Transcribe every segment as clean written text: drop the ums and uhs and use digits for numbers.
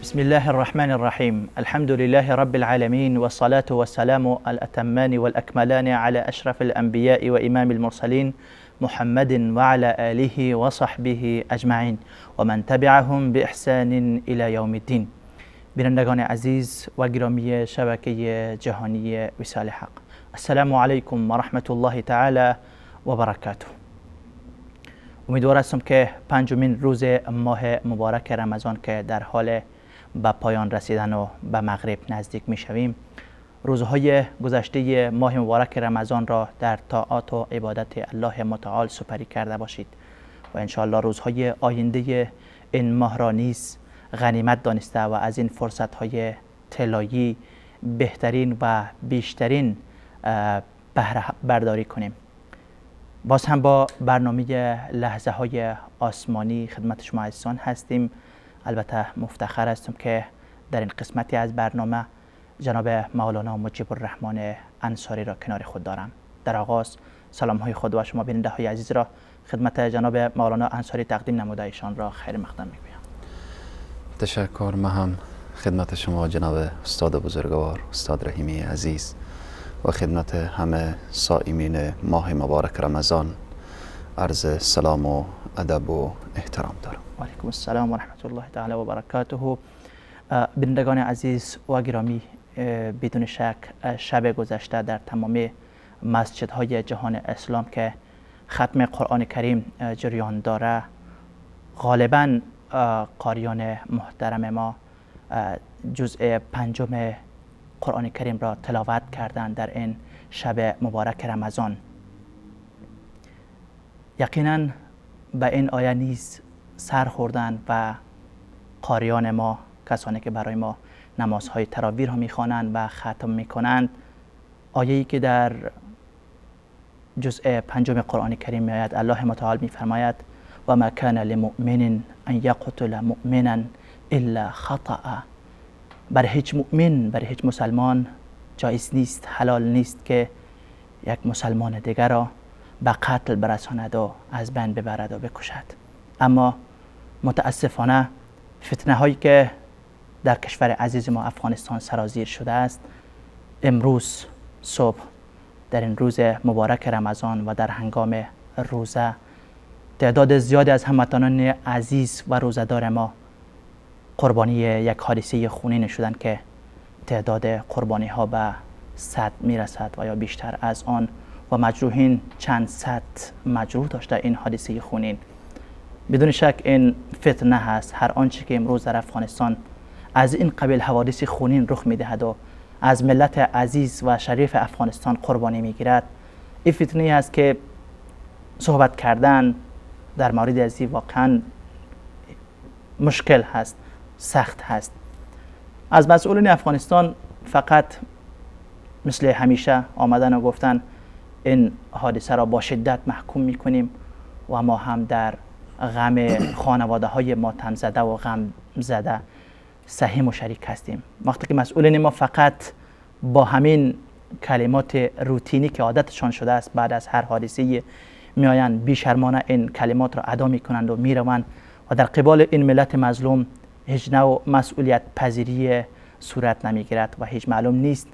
بسم الله الرحمن الرحیم. الحمد لله رب العالمین والصلاة والسلام الأتمان والأكملان على أشرف الأنبیاء و امام المرسلین محمد وعلى آله وصحبه اجمعین و من تبعهم بإحسان الى یوم الدین. بینندگان عزیز و گرامی شبکه جهانی وصال حق، السلام علیکم و رحمت الله تعالی و برکاته. امیدوار هستم که پنجمین روز ماه مبارک رمضان که در حال به پایان رسیدن و به مغرب نزدیک میشویم، روزهای گذشته ماه مبارک رمضان را در طاعات و عبادت الله متعال سپری کرده باشید و انشاءالله روزهای آینده این ماه را نیز غنیمت دانسته و از این فرصت‌های طلایی بهترین و بیشترین بهره برداری کنیم. باز هم با برنامه لحظه های آسمانی خدمت شما عزیزان هستیم. البته مفتخر هستم که در این قسمتی از برنامه جناب مولانا مجیب الرحمن انصاری را کنار خود دارم. در آغاز سلام های خود و شما بیننده های عزیز را خدمت جناب مولانا انصاری تقدیم نموده ایشان را خیر مقدم میگویم. تشکر. من هم خدمت شما جناب استاد بزرگوار، استاد رحیمی عزیز و خدمت همه صائمین ماه مبارک رمضان عرض سلام و ادب و احترام دارم. و علیکم السلام و رحمت الله تعالی و برکاته. بینندگان عزیز و گرامی، بدون شک شب گذشته در تمام مسجدهای جهان اسلام که ختم قرآن کریم جریان داره، غالبا قاریان محترم ما جزء پنجم قرآن کریم را تلاوت کردند در این شب مبارک رمضان. یقینا به این آیه نیز سر خوردن و قاریان ما، کسانی که برای ما نمازهای تراویح را میخوانند و ختم میکنند، آیه‌ای که در جزء پنجم قرآن کریم میآید، الله متعال میفرماید و ما کان لمؤمن ان یقتل مؤمنا الا خطأ. بر هیچ مؤمن، بر هیچ مسلمان جایز نیست، حلال نیست که یک مسلمان دیگر را به قتل برساند و از بین ببرد و بکشد. اما متاسفانه فتنه هایی که در کشور عزیز ما افغانستان سرازیر شده است، امروز صبح در این روز مبارک رمضان و در هنگام روزه، تعداد زیادی از هموطنان عزیز و روزه‌دار ما قربانی یک حادثه خونین شدند که تعداد قربانی ها به 100 میرسد و یا بیشتر از آن و مجروحین چند صد مجروح داشته این حادثه خونین. بدون شک این فتنه هست. هر آنچه که امروز در افغانستان از این قبیل حوادث خونین رخ میدهد و از ملت عزیز و شریف افغانستان قربانی میگیرد، این فتنه است که صحبت کردن در مورد از این واقعا مشکل هست، سخت هست. از مسئولین افغانستان فقط مثل همیشه آمدن و گفتن این حادثه را با شدت محکوم میکنیم و ما هم در غم خانواده های ماتم زده و غم زده سهیم و شریک هستیم. وقتی که مسئولین ما فقط با همین کلمات روتینی که عادتشان شده است بعد از هر حادثه میآیند بیشرمانه این کلمات را ادا میکنند و میروند و در قبال این ملت مظلوم هیچ نوع مسئولیت پذیری صورت نمیگیرد و هیچ معلوم نیست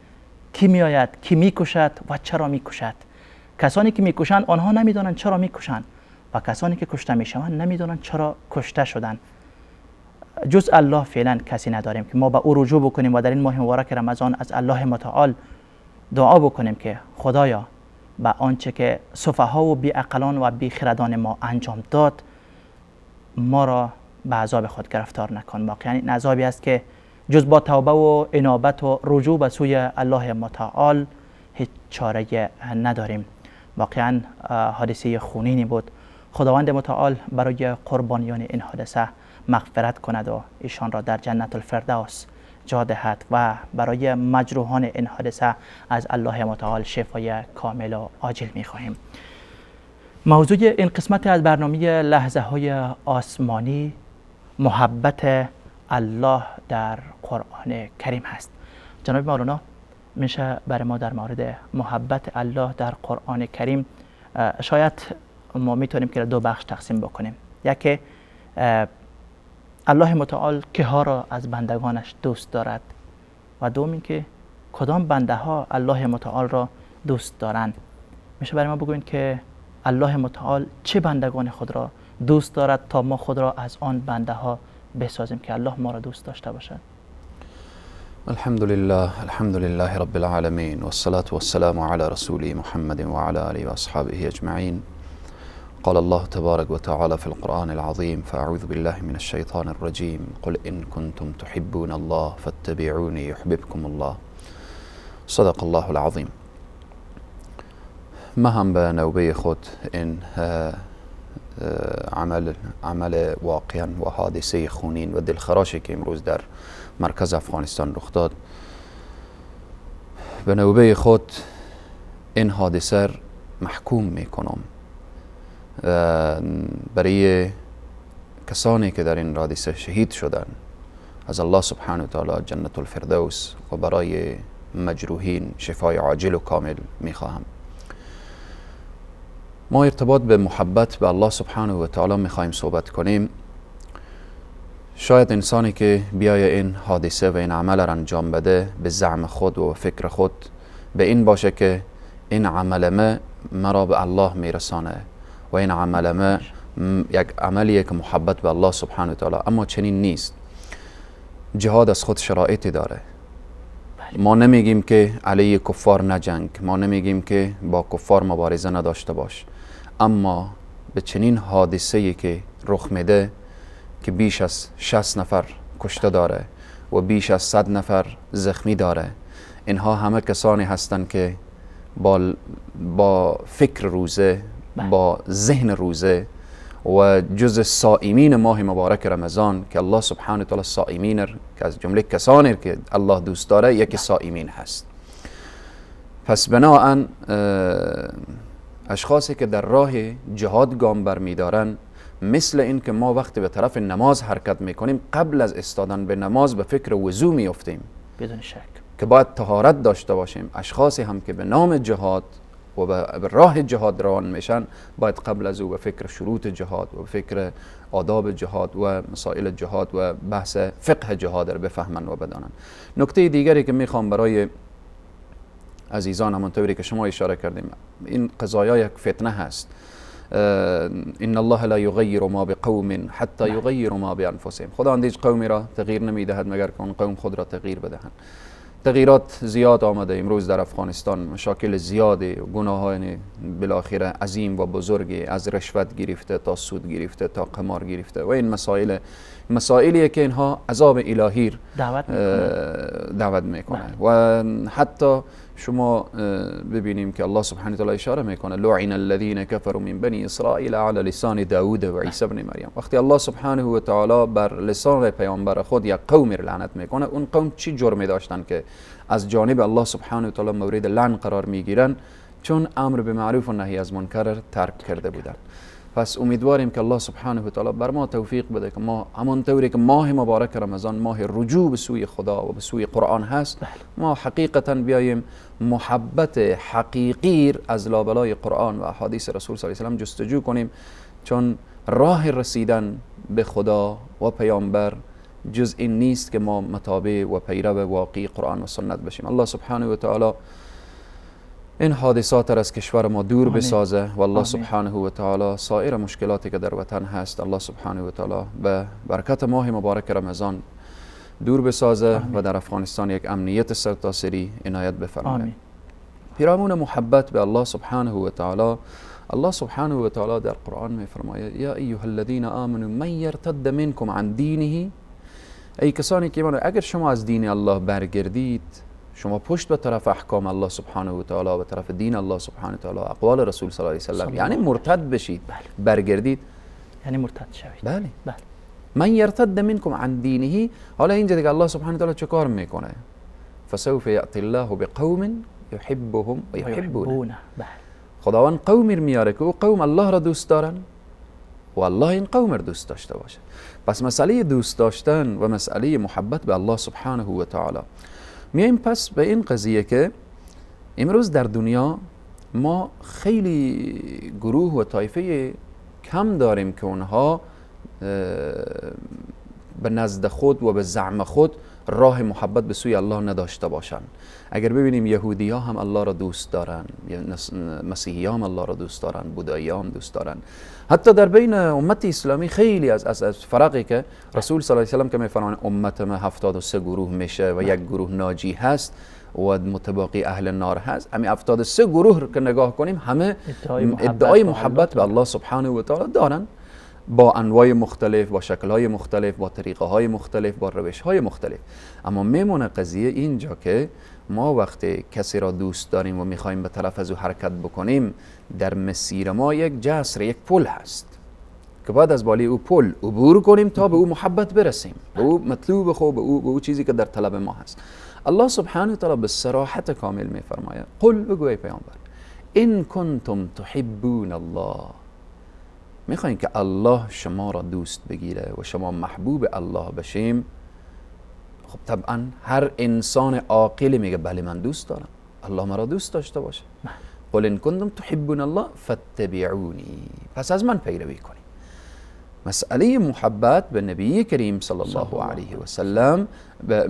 کی میآید، کی میکشد و چرا میکشد. کسانی که میکشند آنها نمیدانند چرا میکشند و کسانی که کشته میشوند نمیدانند چرا کشته شدند. جز الله فعلا کسی نداریم که ما به او رجوع بکنیم و در این ماه مبارک رمضان از الله متعال دعا بکنیم که خدایا به آنچه که سفها و بیعقلان و بیخردان ما انجام داد ما را به عذاب خود گرفتار نکن. واقعا این عذابی است که جز با توبه و انابت و رجوع به سوی الله متعال هیچ چاره نداریم. واقعا حادثه خونینی بود. خداوند متعال برای قربانیان این حادثه مغفرت کند و ایشان را در جنت الفردوس جا دهد و برای مجروحان این حادثه از الله متعال شفای کامل و عاجل می‌خواهیم. موضوع این قسمت از برنامه لحظه های آسمانی محبت الله در قرآن کریم هست. جناب مولانا، میشه برای ما در مورد محبت الله در قرآن کریم، شاید ما میتونیم که دو بخش تقسیم بکنیم. یکی الله متعال که ها را از بندگانش دوست دارد و دوم اینکه کدام بنده ها الله متعال را دوست دارند. میشه برای ما بگوین که الله متعال چه بندگان خود را دوست دارد تا ما خود را از آن بنده ها بسازیم که الله ما را دوست داشته باشد؟ الحمد لله، الحمد لله رب العالمین والصلاة والسلام على رسوله محمد وعلى آله واصحابه اجمعین. قال الله تبارك وتعالى في القرآن العظيم: فأعوذ بالله من الشيطان الرجيم، قل إن كنتم تحبون الله فاتبعوني يحببكم الله. صدق الله العظیم. ما هم به نوبه خود این عمل واقعا و حادثه خونین و دلخراشی که امروز در مرکز افغانستان رخ داد، به نوبه خود این حادثه محکوم میکنم. برای کسانی که در این حادثه شهید شدن از الله سبحانه و تعالی جنت الفردوس و برای مجروحین شفای عاجل و کامل میخواهم. ما ارتباط به محبت به الله سبحانه و تعالی میخوایم صحبت کنیم. شاید انسانی که بیای این حادثه و این عمل را انجام بده به زعم خود و فکر خود به این باشه که این عمل ما مرا به الله میرسانه و این عمل ما یک عملیه که محبت به الله سبحانه و تعالی، اما چنین نیست. جهاد از خود شرایطی داره. ما نمیگیم که علیه کفار نجنگ، ما نمیگیم که با کفار مبارزه نداشته باش، اما به چنین حادثه‌ای که رخ میده که بیش از 60 نفر کشته داره و بیش از 100 نفر زخمی داره، اینها همه کسانی هستند که با فکر روزه، با ذهن روزه و جز صائمین ماه مبارک رمضان که الله سبحانه و تعالی صائمین که از جمله کسانی که الله دوست داره یکی صائمین هست. پس بناهن اشخاصی که در راه جهاد گام برمیدارن، مثل این که ما وقتی به طرف نماز حرکت میکنیم قبل از استادن به نماز به فکر وضو میافتیم، بدون شک که باید طهارت داشته باشیم. اشخاصی هم که به نام جهاد و به راه جهاد روان میشن باید قبل از او به فکر شروط جهاد و به فکر آداب جهاد و مسائل جهاد و بحث فقه جهاد را بفهمن و بدانن. نکته دیگری که میخوام برای عزیزان، همانطوری که شما اشاره کردیم، این قضایا یک فتنه هست. ان الله لا یغیر ما بقوم حتی یغیر ما بانفسهم. خداوند هیچ قومی را تغییر نمیدهد مگر که آن قوم خود را تغییر بدهند. تغییرات زیاد آمده امروز در افغانستان، مشاکل زیادی، گناهان بالاخره عظیم و بزرگی، از رشوت گرفته تا سود گرفته تا قمار گرفته و این مسائلیه که اینها عذاب الهی دعوت میکنه. و حتی شما ببینیم که الله سبحانه و تعالی اشاره میکنه لعن الذین كفروا من بنی اسرائیل علی لسان داوود و عیسی بن مریم. وقتی الله سبحانه و تعالی بر لسان پیامبر خود یک قوم را لعنت میکنه، اون قوم چی جرمی داشتن که از جانب الله سبحانه و تعالی مورد لعن قرار میگیرن؟ چون امر به معروف و نهی از منکر ترک کرده بودن. پس امیدواریم که الله سبحانه و تعالی بر ما توفیق بده که ما همانطوری که ماه مبارک رمضان ماه رجوع به سوی خدا و به سوی قرآن هست، ما حقیقتا بیاییم محبت حقیقی از لابلای قرآن و احادیث رسول صلی الله علیه و سلم جستجو کنیم، چون راه رسیدن به خدا و پیامبر جز این نیست که ما متابع و پیرو واقعی قرآن و سنت بشیم. الله سبحانه و تعالی این حادثات را از کشور ما دور بسازه و الله سبحانه و تعالی سایر مشکلاتی که در وطن هست الله سبحانه و تعالی به برکت ماه مبارک رمضان دور بسازه و در افغانستان یک امنیت سرتاسری عنایت بفرماید. پیرامون محبت به الله سبحانه و تعالی، الله سبحانه و تعالی در قرآن میفرماید یا ایها الذین آمنوا من یرتد منکم عن دینه، ای کسانی که ایمان، اگر شما از دین الله برگردید، شما پشت به طرف احکام الله سبحانه و تعالی، به طرف دین الله سبحانه و تعالی، اقوال رسول صلی الله علیه و سلم، یعنی مرتد بشید، برگردید، یعنی مرتد شوید. بله. بله. من یرتد منکم عن دینه، حالا اینجا دیگه الله سبحانه و تعالی چه کار میکنه؟ فسوف یأتی الله بقوم یحبهم و یحبونه. بله. خداوند قومی میاره که او قوم الله را دوست دارن و الله این قوم را دوست داشته باشه. پس مسئله دوست داشتن و مسئله محبت به الله سبحانه و تعالی. میایم پس به این قضیه که امروز در دنیا ما خیلی گروه و طایفه کم داریم که اونها به نزد خود و به زعم خود راه محبت به سوی الله نداشته باشند. اگر ببینیم یهودی ها هم الله را دوست دارن، مسیحی ها هم الله را دوست دارن، بودایی ها هم دوست دارن. حتی در بین امت اسلامی خیلی از فرقی که رسول صلی الله علیه و سلم که میفرمایند امت ما 73 گروه میشه و یک گروه ناجی هست و متباقی اهل نار هست، همین 73 گروه رو که نگاه کنیم همه ادعای محبت به الله سبحانه و تعالی دارن، با انواع مختلف، با شکل‌های مختلف، با طریقه‌های مختلف، با روش‌های مختلف. اما میمونه قضیه اینجا که ما وقتی کسی را دوست داریم و میخوایم به طرف از او حرکت بکنیم، در مسیر ما یک جسر، یک پل هست که باید از بالای او پل عبور کنیم تا به او محبت برسیم، به او مطلوب خود، به او چیزی که در طلب ما هست. الله سبحانه و تعالی به صراحت کامل میفرماید قل، بگو ای پیامبر، ان کنتم تحبون الله، میخواین که الله شما را دوست بگیره و شما محبوب الله بشیم. خب طبعا هر انسان عاقلی میگه بله من دوست دارم الله مرا دوست داشته باشه. قل ان کنتم تحبون الله فاتبعونی، پس از من پیروی کنید. مسئله محبت به نبی کریم صلی الله علیه و سلم، به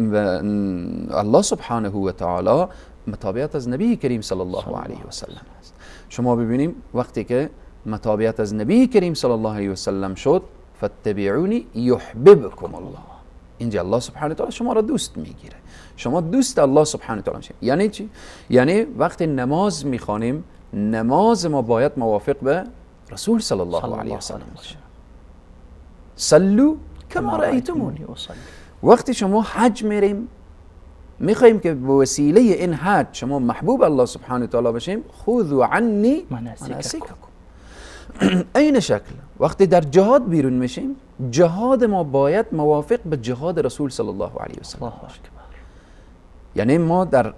الله سبحانه و تعالی، متابعت از نبی کریم صلی الله علیه و سلم است. شما ببینیم وقتی که متابعت از نبی کریم صلی الله علیه و سلم شد، فاتبعونی یحببکم الله، اینجا الله سبحانه و تعالی شما را دوست میگیره، شما دوست الله سبحانه و تعالی میشید. یعنی چی؟ یعنی وقتی نماز میخوانیم، نماز ما باید موافق به رسول صلی الله علیه و سلم باشه. صلوا کما رأیتمونی اصلی. وقتی شما حج میریم، میخوایم که به وسیله این حج شما محبوب الله سبحانه و تعالی بشیم، خذوا عنی مناسککم. این شکل وقتی در جهاد بیرون میشیم، جهاد ما باید موافق به جهاد رسول صلی الله علیه و سلم باشه. یعنی ما در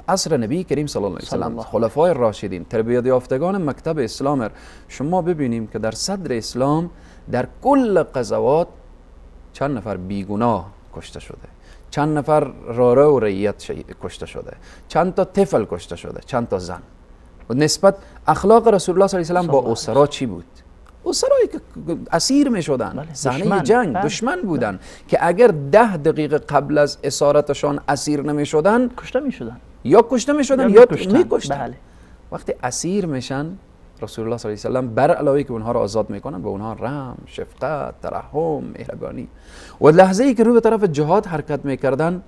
عصر نبی کریم صلی الله علیه و سلم، خلفای راشدین، تربیت یافتگان مکتب اسلام، شما ببینیم که در صدر اسلام در کل قضاوات چند نفر بیگناه کشته شده، چند نفر راره و رعیت کشته شده، چند تا طفل کشته شده، چند تا زن. و نسبت اخلاق رسول الله صلی الله علیه و سلم با اسرا چی بود؟ اسرایی که اسیر می شدن، صحنه جنگ، دشمن بودن، که اگر 10 دقیقه قبل از اسارتشان اسیر نمی شدن کشته می شدن، یا کشته می شدن یا می کشتن. وقتی اسیر میشن، رسول الله صلی الله علیه و سلم بر علاوه که اونها را آزاد میکنن، به اونها رحم، شفقت، ترحم، مهربانی. و لحظه ای که رو به طرف جهاد حرکت میکردن،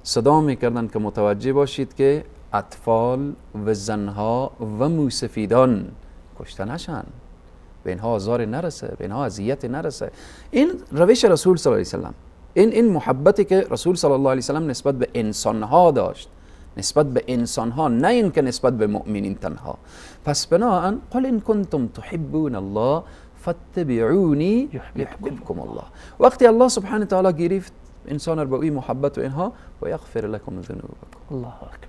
صدا میکردن که متوجه باشید که اطفال و زنها و موسفیدان کشته نشن، به اینها آزار نرسه، به اینها اذیت نرسه. این روش رسول صلی الله علیه و سلم، این محبتی که رسول صلی الله علیه و سلم نسبت به انسانها داشت، نسبت به انسانها، نه اینکه نسبت به مؤمنین تنها. پس بناهن قل ان کنتم تحبون الله فاتبعونی یحببکم الله. وقتی الله سبحانه تعالی گرفت انسان رو به اوی محبت و اینها، و یغفر لکم ذنوبکم، الله اکبر،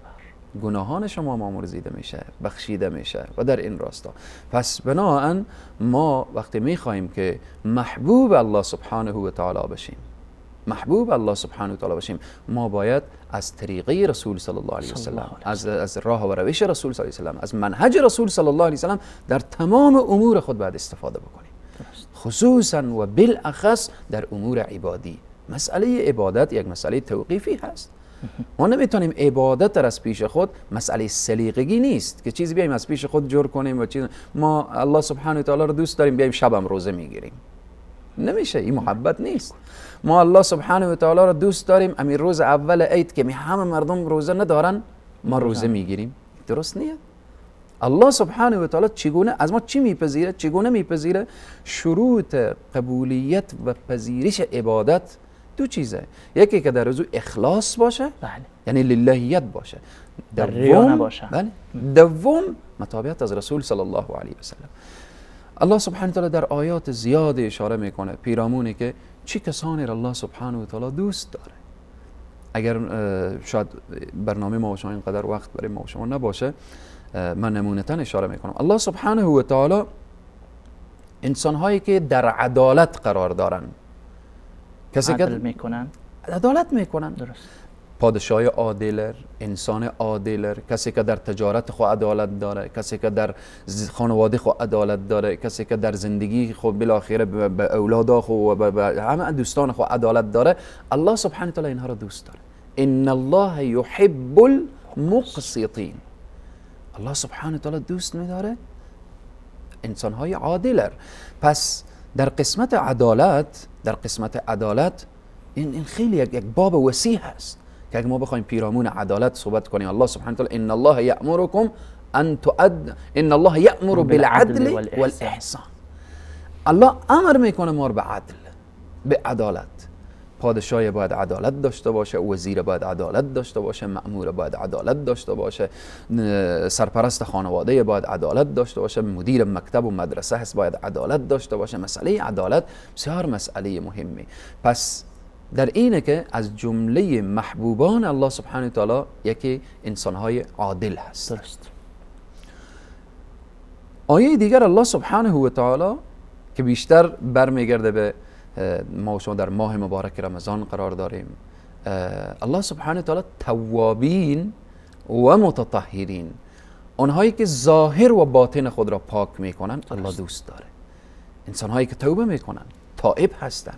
گناهان شما آمرزیده میشه، بخشیده میشه. و در این راستا پس بناهن ما وقتی میخواهیم که محبوب الله سبحانه و تعالی بشیم، محبوب الله سبحانه و تعالی باشیم، ما باید از طریقه رسول صلی الله علیه و سلم، از راه و روش رسول صلی الله علیه و سلم، از منهج رسول صلی الله علیه و سلم در تمام امور خود باید استفاده بکنیم، خصوصا و بالاخص در امور عبادی. مسئله عبادت یک مسئله توقیفی هست. ما نمیتونیم عبادت را از پیش خود، مسئله سلیقگی نیست که چیزی بیایم از پیش خود جور کنیم و چیز. ما الله سبحانه و تعالی رو دوست داریم، بیایم شبم روزه میگیریم، نمیشه، این محبت نیست. ما الله سبحانه و تعالی رو دوست داریم، امیر روز اول عید که می همه مردم روزه ندارن، ما روزه میگیریم، درست نیست. الله سبحانه و تعالی چگونه از ما چی میپذیره؟ چگونه میپذیره؟ شروط قبولیت و پذیرش عبادت دو چیزه، یکی که در او اخلاص باشه، بله، یعنی للهیت باشه، در ریا نباشه، بله. دوم متابعت از رسول صلی الله علیه و سلم. الله سبحانه و تعالی در آیات زیاد اشاره میکنه پیرامونه که چه کسانی را الله سبحانه و تعالی دوست داره. اگر شاید برنامه ما و شما اینقدر وقت برای ما و شما نباشه، من نمونتاً اشاره میکنم. الله سبحانه و تعالی انسانهایی که در عدالت قرار دارن، کسی که عدل میکنن، عدالت میکنن، درست، پادشاه عادل، انسان عادل، کسی که در تجارت خود عدالت داره، کسی که در خانواده خود عدالت داره، کسی که در زندگی خود بالاخره به اولاد خود و به همه دوستان خود عدالت داره، الله سبحانه و تعالی اینها را دوست داره. ان الله یحب المقسطین. الله سبحانه و تعالی دوست می‌داره انسان‌های عادل. پس در قسمت عدالت، در قسمت عدالت این خیلی یک باب وسیع هست که اگه ما بخوایم پیرامون عدالت صحبت کنیم، الله سبحانه و تعالی ان الله یأمرکم ان تؤد ان الله یأمر بالعدل والاحسان. الله امر میکنه ما رو به عدل، به عدالت. پادشاه باید عدالت داشته باشه، وزیر باید عدالت داشته باشه، مأمور باید عدالت داشته باشه، سرپرست خانواده باید عدالت داشته باشه، مدیر مکتب و مدرسه هست باید عدالت داشته باشه. مسئله عدالت بسیار مسئله مهمه. پس در اینه که از جمله محبوبان الله سبحانه و تعالی یکی انسانهای عادل هست. درست. آیه دیگر الله سبحانه و تعالی که بیشتر برمیگرده به ما و شما در ماه مبارک رمضان قرار داریم، الله سبحانه و تعالی توابین و متطهرین، آنهایی که ظاهر و باطن خود را پاک میکنن الله دوست داره. انسانهایی که توبه میکنن، تائب هستن.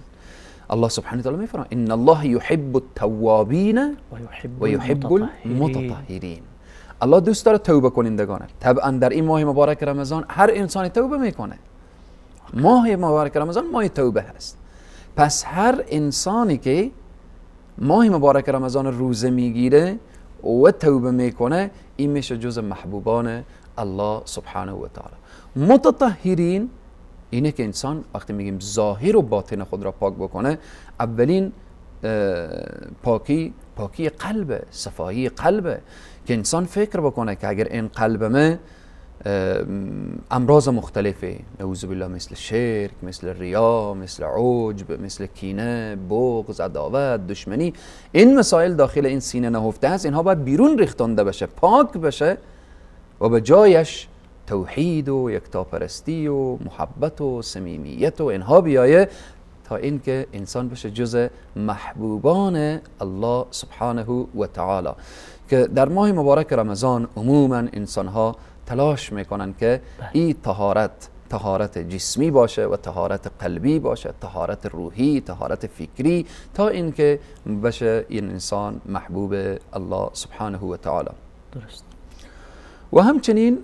الله سبحانه و تعالی میفرماید ان الله یحب التوابین و یحب المتطهرین. الله دوست داره توبه کنندگانه. طبعا در این ماه مبارک رمضان هر انسانی توبه میکنه. ماه مبارک رمضان ماه توبه هست. پس هر انسانی که ماه مبارک رمضان روزه میگیره و توبه میکنه، این میشه جز محبوبان الله سبحانه و تعالی. متطهرین اینه که انسان وقتی میگیم ظاهر و باطن خود را پاک بکنه، اولین پاکی، پاکی قلب، صفایی قلب، که انسان فکر بکنه که اگر این قلب من امراض مختلفه، نعوذ بالله، مثل شرک، مثل ریا، مثل عجب، مثل کینه، بغض، عداوت، دشمنی، این مسائل داخل این سینه نهفته است، اینها باید بیرون ریختانده بشه، پاک بشه و به جایش توحید و یکتاپرستی و محبت و صمیمیت و اینها بیایه تا اینکه انسان بشه جز محبوبان الله سبحانه و تعالی. که در ماه مبارک رمضان عموما انسانها تلاش میکنن که این طهارت، طهارت جسمی باشه و طهارت قلبی باشه، طهارت روحی، طهارت فکری، تا اینکه بشه این انسان محبوب الله سبحانه و تعالی. درست. و همچنین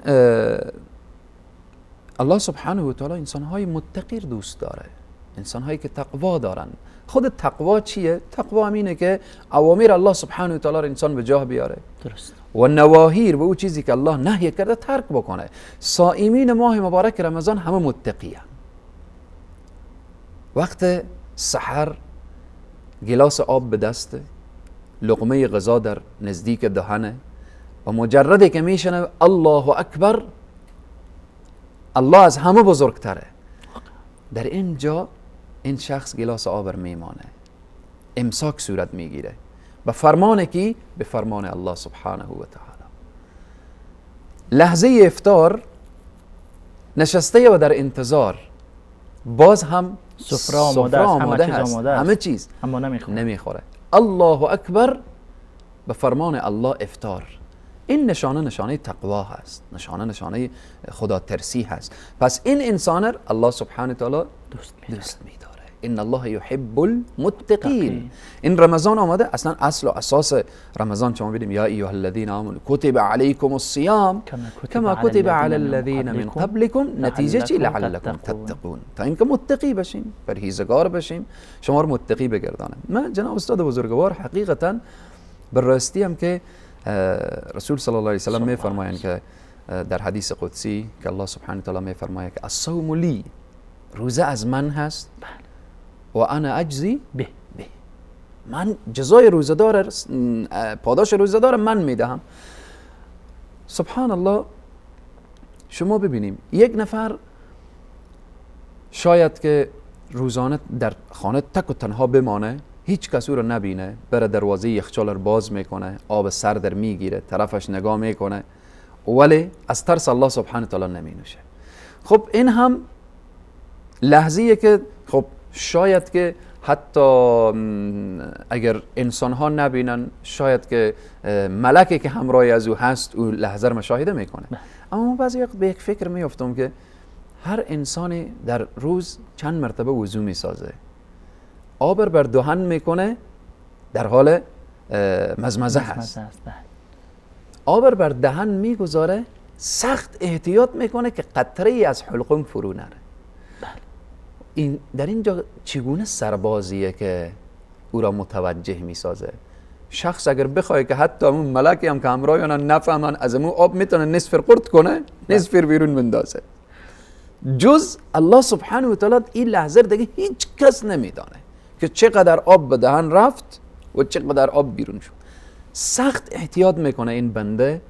الله سبحانه و تعالی انسانهای متقی دوست داره، انسانهایی که تقوا دارن. خود تقوا چیه؟ تقوا همینه که اوامر الله سبحانه و تعالی رو انسان به جاه بیاره. درست. و نواهی و او چیزی که الله نهی کرده ترک بکنه. صائمین ماه مبارک رمضان همه متقی هن. وقت سحر گلاس آب به دست، لقمه غذا در نزدیک دهنه و مجرده که میشنه الله اکبر، الله از همه بزرگتره، در اینجا این شخص گلاس آب میمانه، امساک صورت میگیره به فرمان کی؟ به فرمان الله سبحانه و تعالی. لحظه افطار نشسته و در انتظار، باز هم سفره آماده است، همه چیز، اما نمیخوره. الله اکبر، به فرمان الله افطار. این نشانه، نشانه تقوا هست، نشانه، نشانه خدا ترسی هست. پس این انسان الله سبحانه و تعالی دوست می‌داره. ان الله یحب المتقین. این رمضان آمده، اصلا اصل و اساس رمضان شما ببینیم، یا ایها الذین آمنوا کتب علیکم الصیام کما کتب علی الذین من قبلکم، نتیجه چی؟ لعلکم تتقون، تا اینکه متقی بشیم، پرهیزگار بشیم، شما رو متقی بگردانه. من جناب استاد بزرگوار حقیقتا به راستی هم که رسول صلی الله علیه وسلم میفرمایند که در حدیث قدسی که الله سبحانه و تعالی میفرماید که الصوم لی، روزه از من هست و انا اجزی به، من جزای روزه‌دار، پاداش روزه‌دار من میدهم. سبحان الله، شما ببینیم یک نفر شاید که روزانه در خانه تک و تنها بمانه، هیچ کس او رو نبینه، بره دروازه یخچال رو باز میکنه، آب سرد رو میگیره، طرفش نگاه میکنه، ولی از ترس الله سبحانه تعالی نمینوشه. خب این هم لحظه‌ایه که خب شاید که حتی اگر انسان ها نبینن، شاید که ملکی که همراه از او هست او لحظه رو مشاهده میکنه. اما بعضی وقت به یک فکر میافتم که هر انسانی در روز چند مرتبه وضو میسازه، آبر بر دهن میکنه، در حال مزمزه هست، آبر بر دهن میگذاره، سخت احتیاط میکنه که قطره ای از حلقوم فرو نره. این در اینجا چگونه سربازیه که او را متوجه میسازه؟ شخص اگر بخواد که حتی اون ملکی هم که همراه آنها نفهمن، از اون آب میتونه نصف قرط کنه، نصف بیرون بندازه. جز الله سبحانه و تعالی این لحظه دیگه هیچ کس نمیدانه که چقدر آب به دهن رفت و چقدر آب بیرون شد. سخت احتیاط میکنه این بنده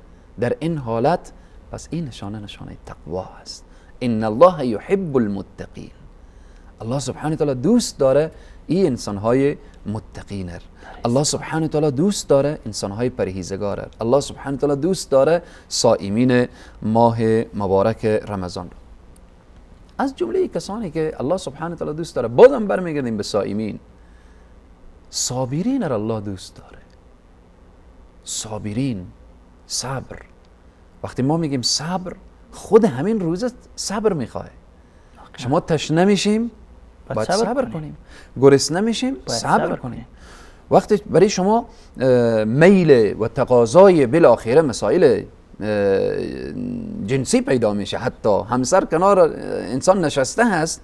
در این حالت. پس این نشانه نشانه تقوا است. ان الله یحب المتقین. الله سبحانه و تعالی دوست داره این انسانهای متقین. الله سبحانه و تعالی دوست داره انسانهای پرهیزگار. الله سبحانه و تعالی دوست داره صائمین ماه مبارک رمضان. از جمله کسانی که الله سبحانه و تعالی دوست داره، بازم برمیگردیم به صائمین، صابرین را الله دوست داره. صابرین، صبر. وقتی ما میگیم صبر، خود همین روزه صبر میخواه. شما تشنه میشیم باید صبر کنیم، گرسنه میشیم صبر کنیم. وقتی برای شما میل و تقاضای بالاخره مسائل جنسی پیدا میشه، حتی همسر کنار انسان نشسته هست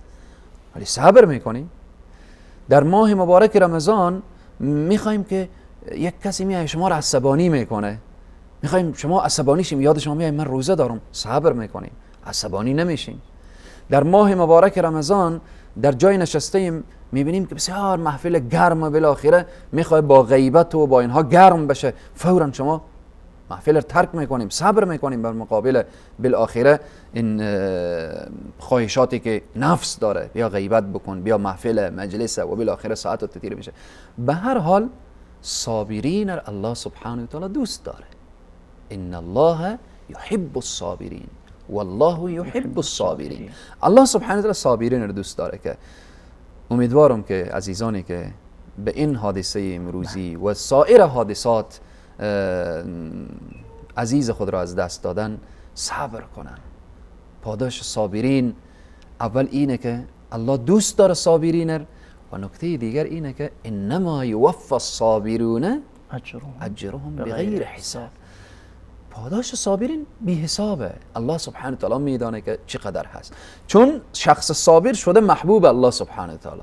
ولی صبر میکنیم. در ماه مبارک رمضان میخوایم که یک کسی میاد شما را عصبانی میکنه، میخوایم شما عصبانی شیم، یاد شما میاد من روزه دارم، صبر میکنیم، عصبانی نمیشیم. در ماه مبارک رمضان در جای نشسته ایم، میبینیم که بسیار محفل گرم و بالاخره میخواد با غیبت و با اینها گرم بشه، فورا شما محفل رو ترک میکنیم، صبر میکنیم بر مقابل بالاخره این خواهشاتی که نفس داره، بیا غیبت بکن، بیا محفل مجلس و بالاخره ساعت رو تیر میشه. به هر حال صابرین الله سبحانه و تعالی دوست داره. ان الله یحب الصابرین والله یحب الصابرین. الله سبحانه و تعالی صابرین رو دوست داره. که امیدوارم که عزیزانی که به این حادثه امروزی و سایر حادثات عزیز خود را از دست دادن صبر کنن. پاداش صابرین اول اینه که الله دوست داره صابرین، و نکته دیگر اینه که انما یوفى الصابرون اجرهم بغیر حساب. پاداش صابرین بی حسابه. الله سبحانه و تعالی میدانه که چقدر هست، چون شخص صابر شده محبوب الله سبحانه و تعالی،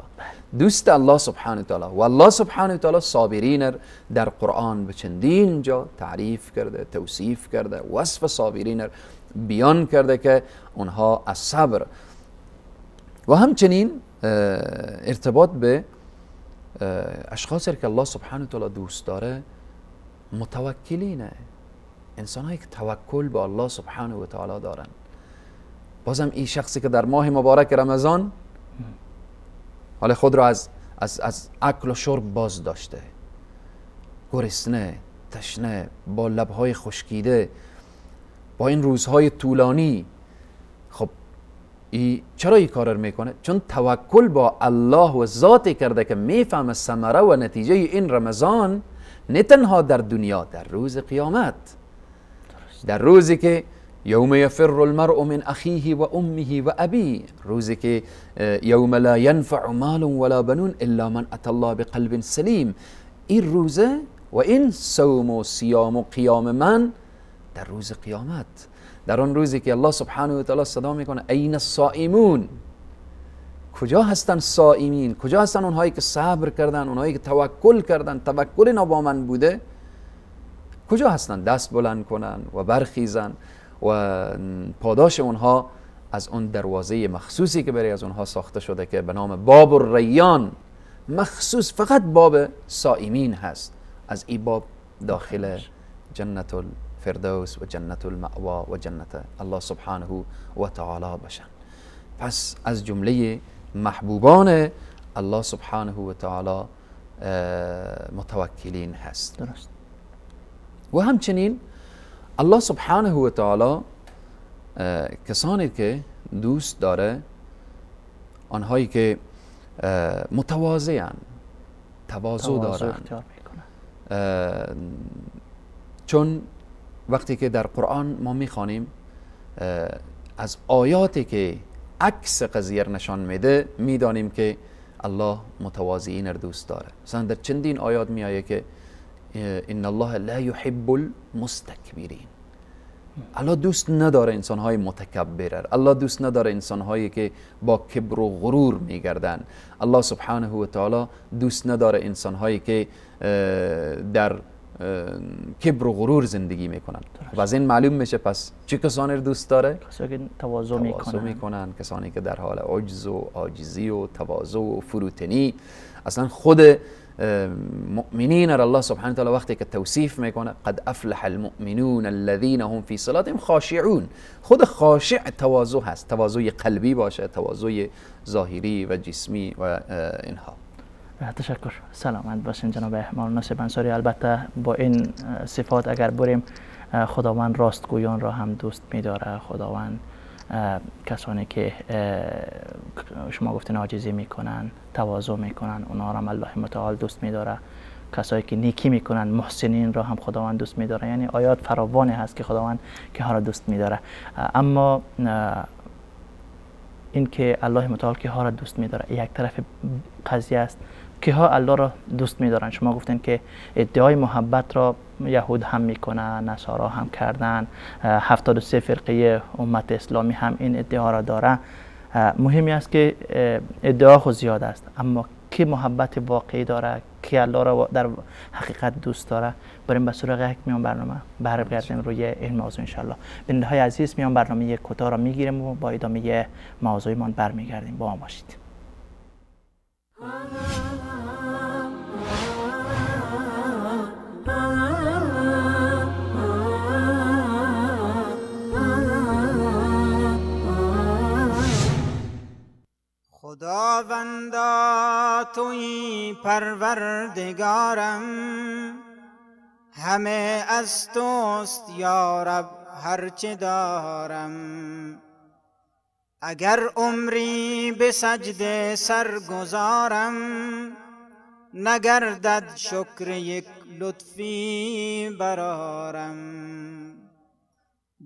دوست الله سبحانه و تعالی، و الله سبحانه و تعالی صابرین در قرآن به چندین جا تعریف کرده، توصیف کرده، وصف صابرین بیان کرده که اونها از صبر. و همچنین ارتباط به اشخاصی که الله سبحانه و تعالی دوست داره متوکلینه، انسان هایی که توکل به الله سبحانه و تعالی دارن. بازم این شخصی که در ماه مبارک رمضان حال خود را از اکل و شرب باز داشته، گرسنه، تشنه، با لبهای خشکیده، با این روزهای طولانی، خب چرا این کار رو میکنه؟ چون توکل با الله و ذاتی کرده که میفهمه ثمره و نتیجه این رمضان نه تنها در دنیا، در روز قیامت، در روزی که یوم یفر المرء من اخیه و امه و ابیه، روزی که یوم لا ینفع مال ولا بنون الا من اتى الله بقلب سلیم. این روزه و این صوم و صیام و قیام من در روز قیامت، در آن روزی که الله سبحانه و تعالی صدا میکنه این الصائمون، کجا هستن صائمین؟ کجا هستن اونهایی که صبر کردن، اونهایی که توکل کردن، توکل اینا با من بوده، کجا هستن؟ دست بلند کنن و برخیزن و پاداش اونها از اون دروازه مخصوصی که برای از اونها ساخته شده که به نام باب الریان، مخصوص فقط باب صائمین هست، از این باب داخل جنت الفردوس و جنت المأوا و جنت الله سبحانه و تعالی باشن. پس از جمله محبوبان الله سبحانه و تعالی متوکلین هست. درست. و همچنین الله سبحانه و تعالی کسانی که دوست داره، آنهایی که متواضعن، تواضع دارن، چون وقتی که در قرآن ما میخوانیم از آیاتی که عکس قضیه نشان میده میدانیم که الله متواضعین را دوست داره. مثلا در چندین آیات میآیه که ان الله لا یحب المستکبرین. الله دوست نداره انسانهای متکبر، الله دوست نداره انسانهایی که با کبر و غرور میگردن. الله سبحانه و تعالی دوست نداره انسانهایی که در کبر و غرور زندگی میکنن. و از این معلوم میشه پس چه کسانی رو دوست داره؟ کسانی که تواضع میکنن، کسانی که در حال عجز و عاجزی و تواضع و فروتنی. اصلا خود مؤمنین را الله سبحانه وتعالی وقتی که توصیف میکنه قد افلح المؤمنون الذين هم فی صلاتهم خاشعون، خود خاشع تواضع هست، تواضع قلبی باشه، تواضع ظاهری و جسمی و اینها. تشکر، سلامت باشین جناب مولانا صاحب انصاری. البته با این صفات اگر بریم، خداوند راستگویان را هم دوست می‌داره، خداوند کسانی که شما گفتین عاجزی میکنن، تواضع میکنن، اونا را هم الله متعال دوست میداره. کسایی که نیکی میکنن، محسنین را هم خداوند دوست میداره. یعنی آیات فراوانی هست که خداوند که ها را دوست میداره. اما این که الله متعال که ها را دوست میداره یک طرف قضیه است، که ها الله را دوست میدارن. شما گفتین که ادعای محبت را یهود هم میکنن، نصارا هم کردن، 73 فرقه امت اسلامی هم این ادعا را داره. مهمی است که ادعا خود زیاد است، اما کی محبت واقعی داره، کی الله را در حقیقت دوست داره؟ بریم به سراغ یک میان برنامه برگردیم روی این موضوع انشالله. بیننده های عزیز، میان برنامه کوتاه را میگیریم و با ادامه موضوعمان برمیگردیم. با ما باشید. خداوندا تویی پروردگارم، همه از توست یا رب هرچه دارم. اگر عمری به سجده سرگذارم، نگردد شکر یک لطفی برارم.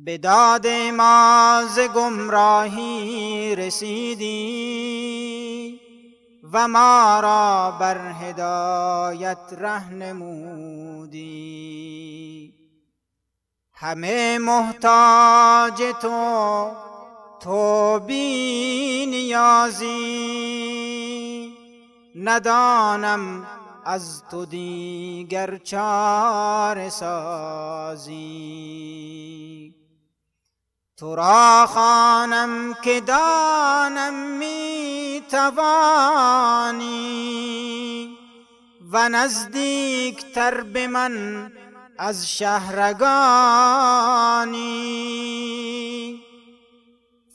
به داد ما ز گمراهی رسیدی و ما را بر هدایت رهنمودی. همه محتاج تو، تو بی نیازی، ندانم از تو دیگر چاره سازی. تو را خوانم که دانم می توانی و نزدیک تر به من از شهرگانی.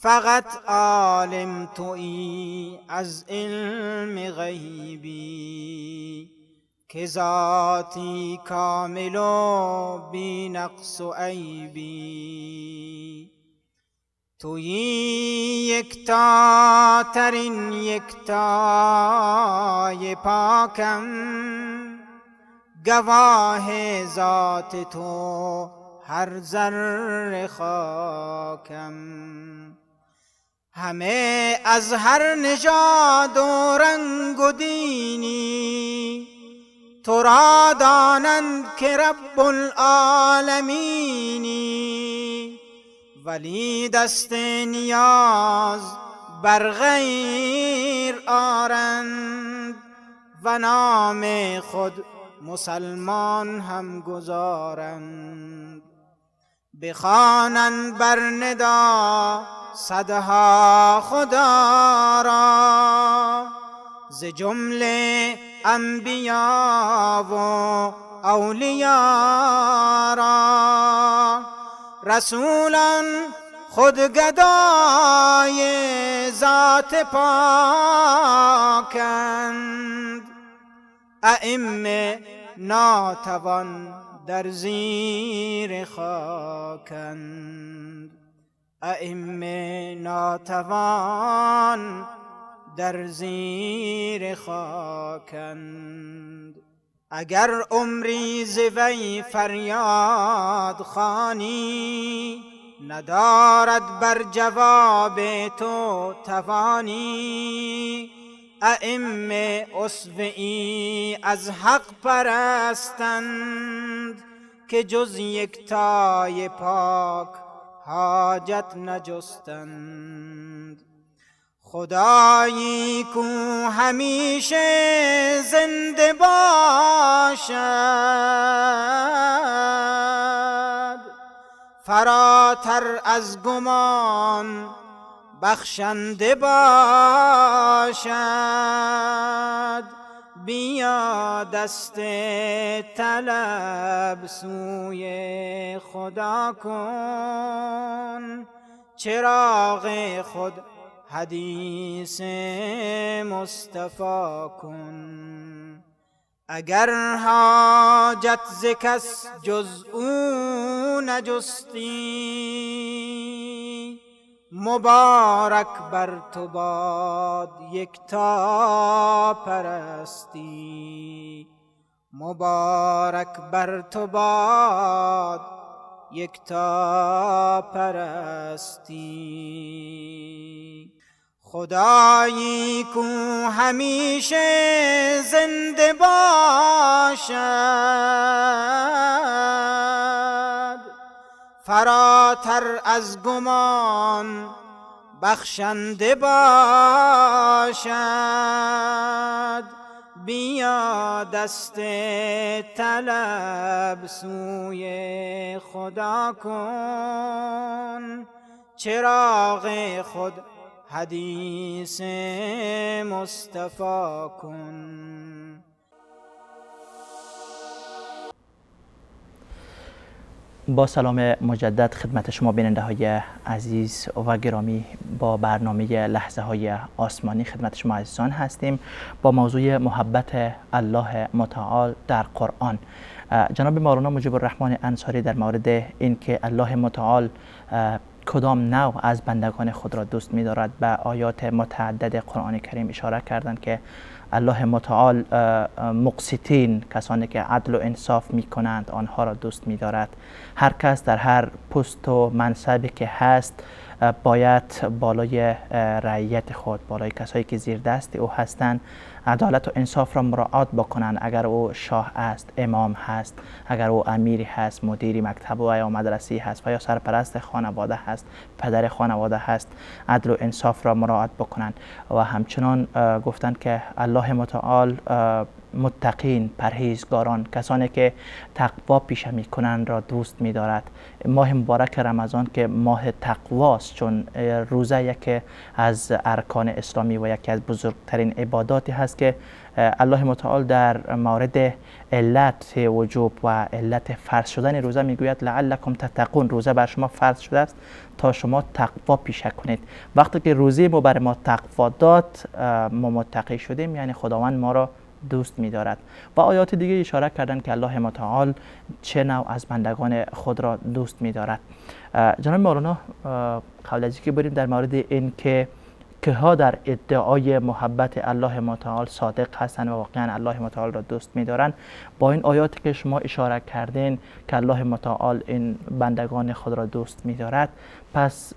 فقط عالم تویی از علم غیبی، که ذاتی کامل و بی نقص و عیبی. تویی یکتا ترین یکتای پاکم، گواه ذات تو هر ذره خاکم. همه از هر نژاد و رنگ و دینی، تو را دانند که رب العالمینی. ولی دست نیاز بر غیر آرند و نام خود مسلمان هم گذارند. بخوانند بر ندا صدها خدا را، ز جمله انبیا و اولیا را. رسولان خود گدای ذات پاکند، ائمه ناتوان در زیر خاکند. ائمه ناتوان در زیر خاکند. اگر عمری ز وی فریاد خوانی، ندارد بر جواب تو توانی. ائمه اسوه‌ای از حق پرستند، که جز یکتای پاک حاجت نجستند. خدایی کو همیشه زنده باشد، فراتر از گمان بخشنده باشد. بیا دست طلب سوی خدا کن، چراغ خود حدیث مصطفی کن. اگر حاجت ز کس جز او نجستی، مبارک بر تو باد یکتا پرستی. مبارک بر تو باد یکتا پرستی. خدایی کو همیشه زنده باشد، فراتر از گمان بخشنده باشد. بیا دست طلب سوی خدا کن، چراغ خود حدیث مصطفی کن. با سلام مجدد خدمت شما بیننده های عزیز و گرامی، با برنامه لحظه های آسمانی خدمت شما عزیزان هستیم با موضوع محبت الله متعال در قرآن. جناب مولانا مجیب الرحمن انصاری در مورد اینکه الله متعال کدام نوع از بندگان خود را دوست می‌دارد به آیات متعدد قرآن کریم اشاره کردند که الله متعال مقسطین، کسانی که عدل و انصاف می‌کنند، آنها را دوست می‌دارد. هر کس در هر پست و منصبی که هست باید بالای رعیت خود، بالای کسایی که زیر دست او هستند، عدالت و انصاف را مراعات بکنند. اگر او شاه است، امام هست، اگر او امیری هست، مدیری مکتب و یا مدرسه هست و یا سرپرست خانواده هست، پدر خانواده هست، عدل و انصاف را مراعات بکنند. و همچنان گفتند که الله متعال متقین، پرهیزگاران، کسانی که تقوا پیشه میکنند را دوست میدارد. ماه مبارک رمضان که ماه تقواست، چون روزه یکی از ارکان اسلامی و یکی از بزرگترین عباداتی هست که الله متعال در مورد علت وجوب و علت فرض شدن روزه میگوید لعلکم تتقون، روزه بر شما فرض شده است تا شما تقوا پیشه کنید. وقتی که روزه ما بر ما تقوا داد، ما متقی شدیم، یعنی خداوند ما را دوست می‌دارد. و آیات دیگه اشاره کردن که الله متعال چه نوع از بندگان خود را دوست می‌دارد. جناب مولانا، قبل از اینکه بریم در مورد این که ها در ادعای محبت الله متعال صادق هستند و واقعا الله متعال را دوست می‌دارند، با این آیاتی که شما اشاره کردین که الله متعال این بندگان خود را دوست می‌دارد، پس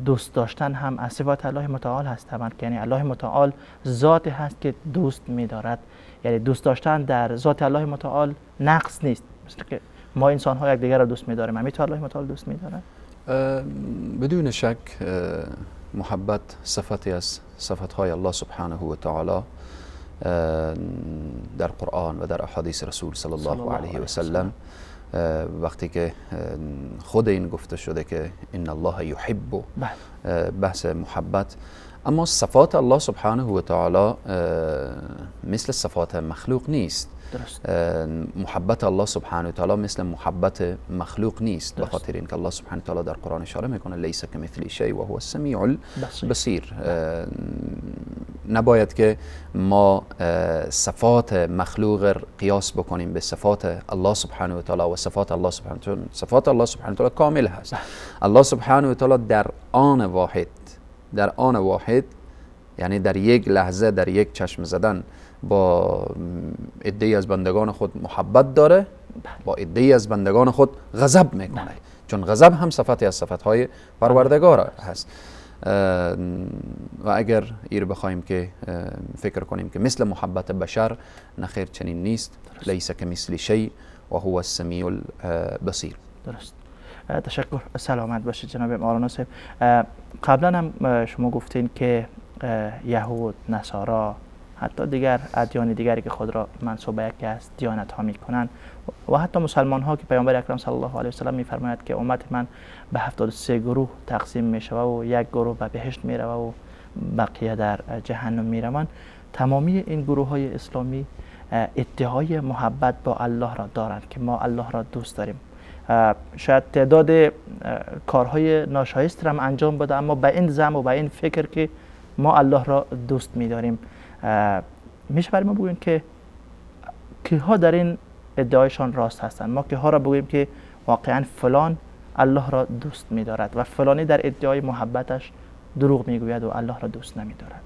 دوست داشتن هم از صفات الله متعال هست طبعا، یعنی الله متعال ذاتی هست که دوست می‌دارد، یعنی دوست داشتن در ذات الله متعال نقص نیست. مثل که ما انسان ها یکدیگر را دوست می‌داریم، همینطور الله متعال دوست می‌دارد. بدون شک محبت صفتی از صفتهای الله سبحانه و تعالی در قرآن و در احادیث رسول صلی الله علیه و سلم. وقتی که خود این گفته شده که ان الله یحب، بحث محبت. اما صفات الله سبحانه و تعالی مثل صفات مخلوق نیست. درست. محبت الله سبحانه و تعالی مثل محبت مخلوق نیست، به خاطر اینکه الله سبحانه و تعالی در قرآن اشاره میکنه لیس کمثله شیء و هو السمیع البصیر. نباید که ما صفات مخلوق قیاس بکنیم به صفات الله سبحانه و تعالی و صفات الله سبحانه و تعالی. صفات الله سبحانه و تعالی کامل هست. الله سبحانه و تعالی در آن واحد، در آن واحد یعنی در یک لحظه، در یک چشم زدن با عده‌ای از بندگان خود محبت داره، با عده‌ای از بندگان خود غضب میکنه، چون غضب هم صفتی از صفتهای پروردگار هست. و اگر ایر بخوایم که فکر کنیم که مثل محبت بشر، نخیر چنین نیست. لیس کمثل شیء و هو السمیع البصیر. درست. تشکر، سلامت باشید جناب مولانا صاحب. قبلا هم شما گفتین که یهود، نصارا، حتی دیگر ادیان دیگری که خود را منسوب به یکی از دیانت ها میکنن و حتی مسلمان ها که پیامبر اکرم صلی الله علیه و سلم میفرماید که امت من به 73 گروه تقسیم میشود و یک گروه به بهشت میرود و بقیه در جهنم میروند، تمامی این گروه های اسلامی ادعای محبت با الله را دارند که ما الله را دوست داریم. شاید تعداد کارهای ناشایست را انجام بده، اما به این زعم و به این فکر که ما الله را دوست می‌داریم. میشه برای ما بگوییم که کیها در این ادعایشان راست هستند؟ ما کیها را بگوییم که واقعا فلان الله را دوست می‌دارد و فلانی در ادعای محبتش دروغ میگوید و الله را دوست نمی‌دارد؟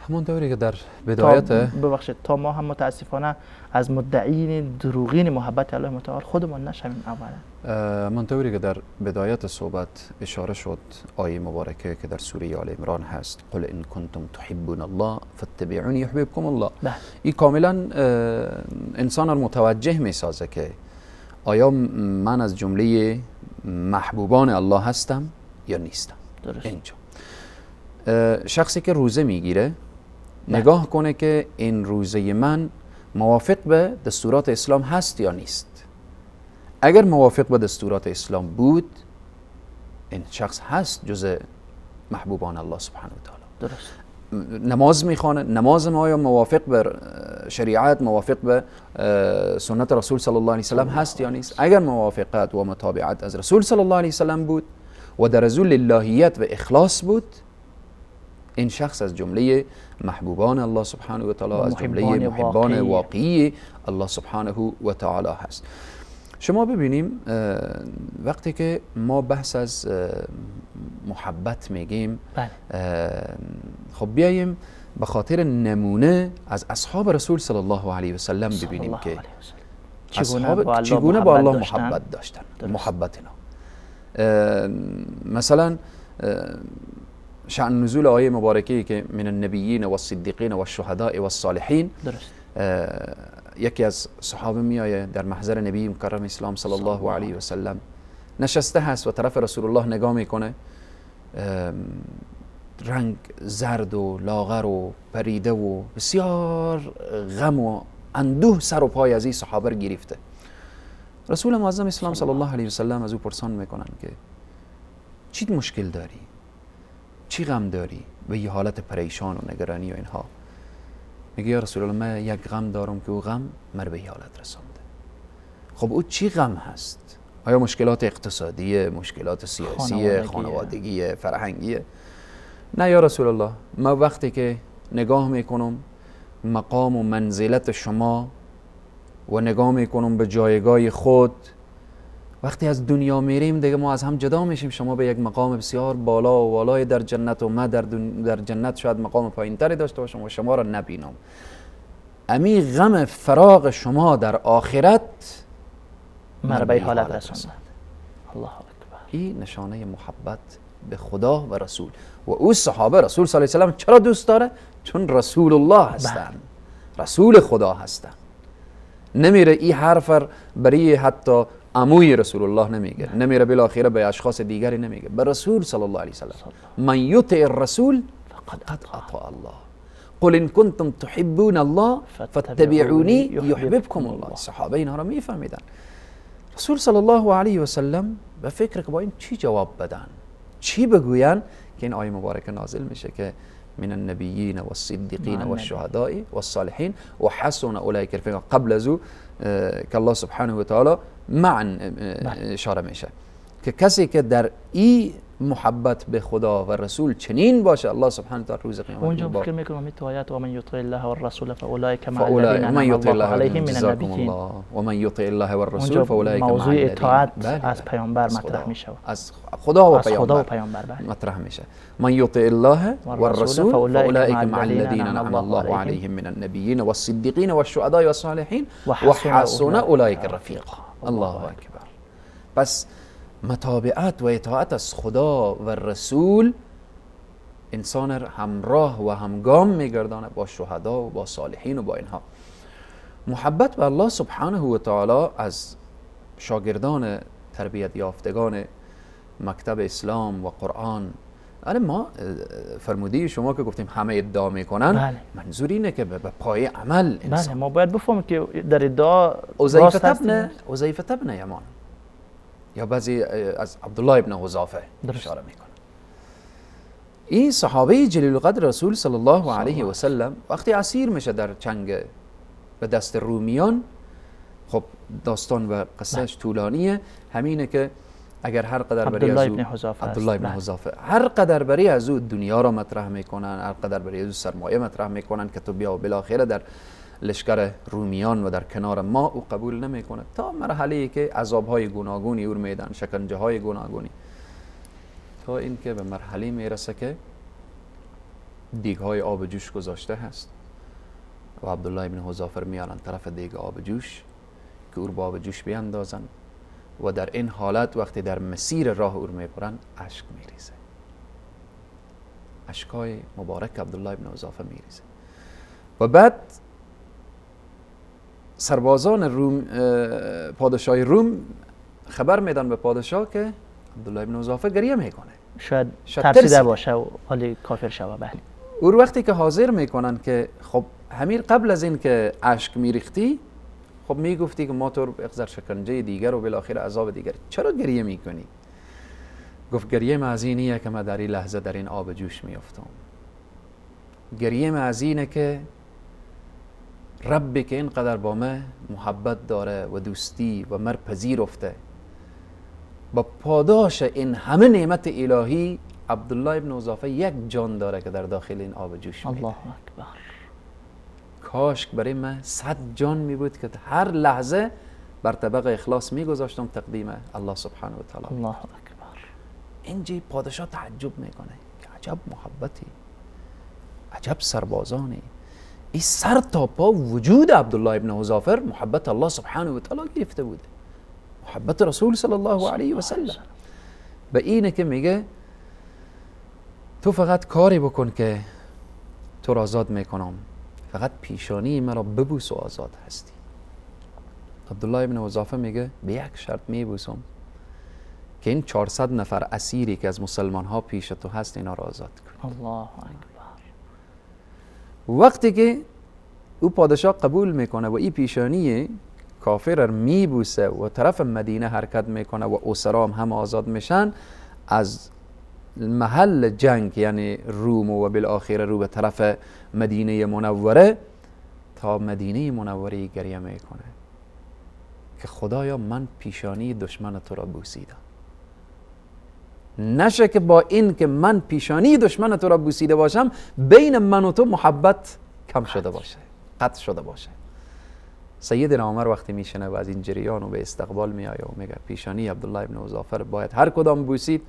همون طوری که در بدایت ببخشید تا ما هم متاسفانه از مدعین دروغین محبت الله متعال خودمان نشویم. اولا همون طوری که در بدایت صحبت اشاره شد، آیه مبارکه که در سوره آل عمران هست، قل ان کنتم تحبون الله فاتبعونی یحببکم الله. این کاملا انسان را متوجه میسازه که آیا من از جمله محبوبان الله هستم یا نیستم. درست. اینجا شخصی که روزه میگیره نگاه کنه که این روزه من موافق به دستورات اسلام هست یا نیست. اگر موافق به دستورات اسلام بود، این شخص هست جز محبوبان الله سبحانه و تعالی. درست. نماز میخوانه، نماز ما آیا موافق به شریعت، موافق به سنت رسول صلی الله علیه وسلم هست یا نیست؟ اگر موافقت و متابعت از رسول صلی الله علیه وسلم بود و در از للهیت و اخلاص بود، این شخص از جمله محبوبان الله سبحانه و تعالی، از جمله محبان واقعی الله سبحانه و تعالی هست. شما ببینیم وقتی که ما بحث از محبت میگیم، خب بیاییم به خاطر نمونه از اصحاب رسول صلی الله علیه و سلم ببینیم که چگونه با الله محبت داشتن. محبت اینا مثلا شأن نزول آیه مبارکه که من النبیین و الصدیقین و الشهداء و الصالحین. درست. یکی از صحابه میایه در محضر نبی مکرم اسلام صلی الله علیه و سلم نشسته هست و طرف رسول الله نگاه میکنه، رنگ زرد و لاغر و پریده و بسیار غم و اندوه سر و پای از این صحابه گرفته. رسول معظم اسلام صلی الله علیه و سلم از او پرسان میکنن که چی مشکل داری؟ چی غم داری؟ به یه حالت پریشان و نگرانی و اینها. میگه یا رسول الله من یک غم دارم که او غم مر به یه حالت رسانده. خب او چی غم هست؟ آیا مشکلات اقتصادیه، مشکلات سیاسی، خانوادگی، فرهنگیه؟ نه یا رسول الله، من وقتی که نگاه میکنم مقام و منزلت شما و نگاه میکنم به جایگاه خود، وقتی از دنیا میریم دیگه ما از هم جدا میشیم، شما به یک مقام بسیار بالا و والای در جنت و ما در جنت شاید مقام پایینتری داشته باشم و شما را نبینم. امی غم فراغ شما در آخرت مرا به حالت رساند. الله اکبر. این نشانه محبت به خدا و رسول. و او صحابه رسول صلی الله علیه و سلم چرا دوست داره؟ چون رسول الله هستند، رسول خدا هستند. نمیره این حرف برای حتی عموی رسول الله نمیگه، نمیره بالاخره به اشخاص دیگری نمیگه، به رسول صلی الله علیه و سلم. من یطع الرسول فقد اطاع الله قل ان کنتم تحبون الله فاتبعونی یحببکم الله. صحابه اینها را میفهمیدن. رسول صلی الله علیه و سلم به فکر که با این چی جواب بدن، چی بگوین که این آیه مبارکه نازل میشه که من النبیین والصدیقین والشهداء والصالحین و حسن اولئک رفیقا. قبل از او که الله سبحانه و تعالی معا اشاره میشه که کسی که در این محبت به خدا و رسول چنین باشه، الله سبحانه و تعالی روز قیامت اونجا فکر میکنم تو آیات و من یطع الله والرسول فاولئک مع الذین انعم الله علیهم من النبیین و من یطع الله والرسول فاولئک مع موضوع اطاعت از پیامبر مطرح میشه، از خدا و پیامبر مطرح میشه. من یطع الله والرسول فاولئک مع الذین انعم الله علیهم من النبیین والصدیقین والشهداء والصالحین وحسن اولئک رفیقا. الله اکبر. پس متابعت و اطاعت از خدا و رسول انسان همراه و همگام میگردانه با شهدا و با صالحین و با اینها. محبت به الله سبحانه و تعالی از شاگردان تربیت یافتگان مکتب اسلام و قرآن. ما فرمودی شما که گفتیم همه ادعا میکنن، بله. منظور اینه که به پای عمل انسان. بله، ما باید بفهمیم که در ادعا حذیفه ابن یمان یا بعضی از عبدالله ابن حذافه اشاره میکنه. این صحابه جلیل القدر رسول صلی الله علیه و سلم وقتی اسیر میشه در چنگ به دست رومیان، خب داستان و قصهش طولانیه، همینه که اگر هر قدر برای از عبدالله ابن حذافه هر قدر برای از او دنیا را مطرح میکنن، هر قدر برای از او سرمایه مطرح میکنن که تو بیا و بالاخره در لشکر رومیان و در کنار ما، او قبول نمیکنه تا مرحله که عذابهای گوناگونی او میدن، شکنجه های گوناگونی، تا اینکه به مرحله میرسه که دیگهای آب جوش گذاشته هست و عبدالله ابن حذافه میارن طرف دیگ آب جوش که او با آب جوش بیاندازن و در این حالت وقتی در مسیر راه او میبرن اشک میریزه، اشکای مبارک عبدالله ابن حذافه میریزه. و بعد سربازان روم، پادشاه روم خبر میدن به پادشاه که عبدالله ابن حذافه گریه میکنه، شاید ترسیده باشه و حالی کافر شوه. بله، او وقتی که حاضر میکنن که خب همیر قبل از این که اشک میریختی خب میگفتی که ما تو رو اقذر شکنجه دیگر و بالاخره عذاب دیگر، چرا گریه میکنی؟ گفت گریه من از اینیه که من در این لحظه در این آب جوش میافتم، گریه من از اینه که ربی که اینقدر با من محبت داره و دوستی و مر پذیرفته، با پاداش این همه نعمت الهی عبدالله ابن حذافه یک جان داره که در داخل این آب جوش میده. الله اکبر. کاش برای من 100 جان می بود که هر لحظه بر طبق اخلاص میگذاشتم تقدیم الله سبحانه و تعالی. الله اکبر. اینجا پادشاه تعجب میکنه که عجب محبتی، عجب سربازانی، این سر تا پا وجود عبدالله ابن حذافه محبت الله سبحانه و تعالی گرفته بوده، محبت رسول صلی الله علیه و سلم. به اینه که میگه تو فقط کاری بکن که تو را آزاد میکنم، فقط پیشانی مرا ببوس و آزاد هستی. عبدالله ابن حذافه میگه به یک شرط میبوسم که این 400 نفر اسیری که از مسلمان ها پیش تو هست اینا را آزاد کن. الله اکبر. وقتی که او پادشاه قبول میکنه و این پیشانی کافر میبوسه و طرف مدینه حرکت میکنه و اسرام هم آزاد میشن، از محل جنگ یعنی روم و بالاخره رو به طرف مدینه منوره، تا مدینه منوره گریه میکنه که خدایا من پیشانی دشمن تو را بوسیدم، نشه که با این که من پیشانی دشمن تو را بوسیده باشم بین من و تو محبت کم شده باشه، قطع شده باشه. سیدنا عمر وقتی میشنه و از این جریان و به استقبال میآید و میگه پیشانی عبدالله ابن حذافه باید هر کدام بوسید،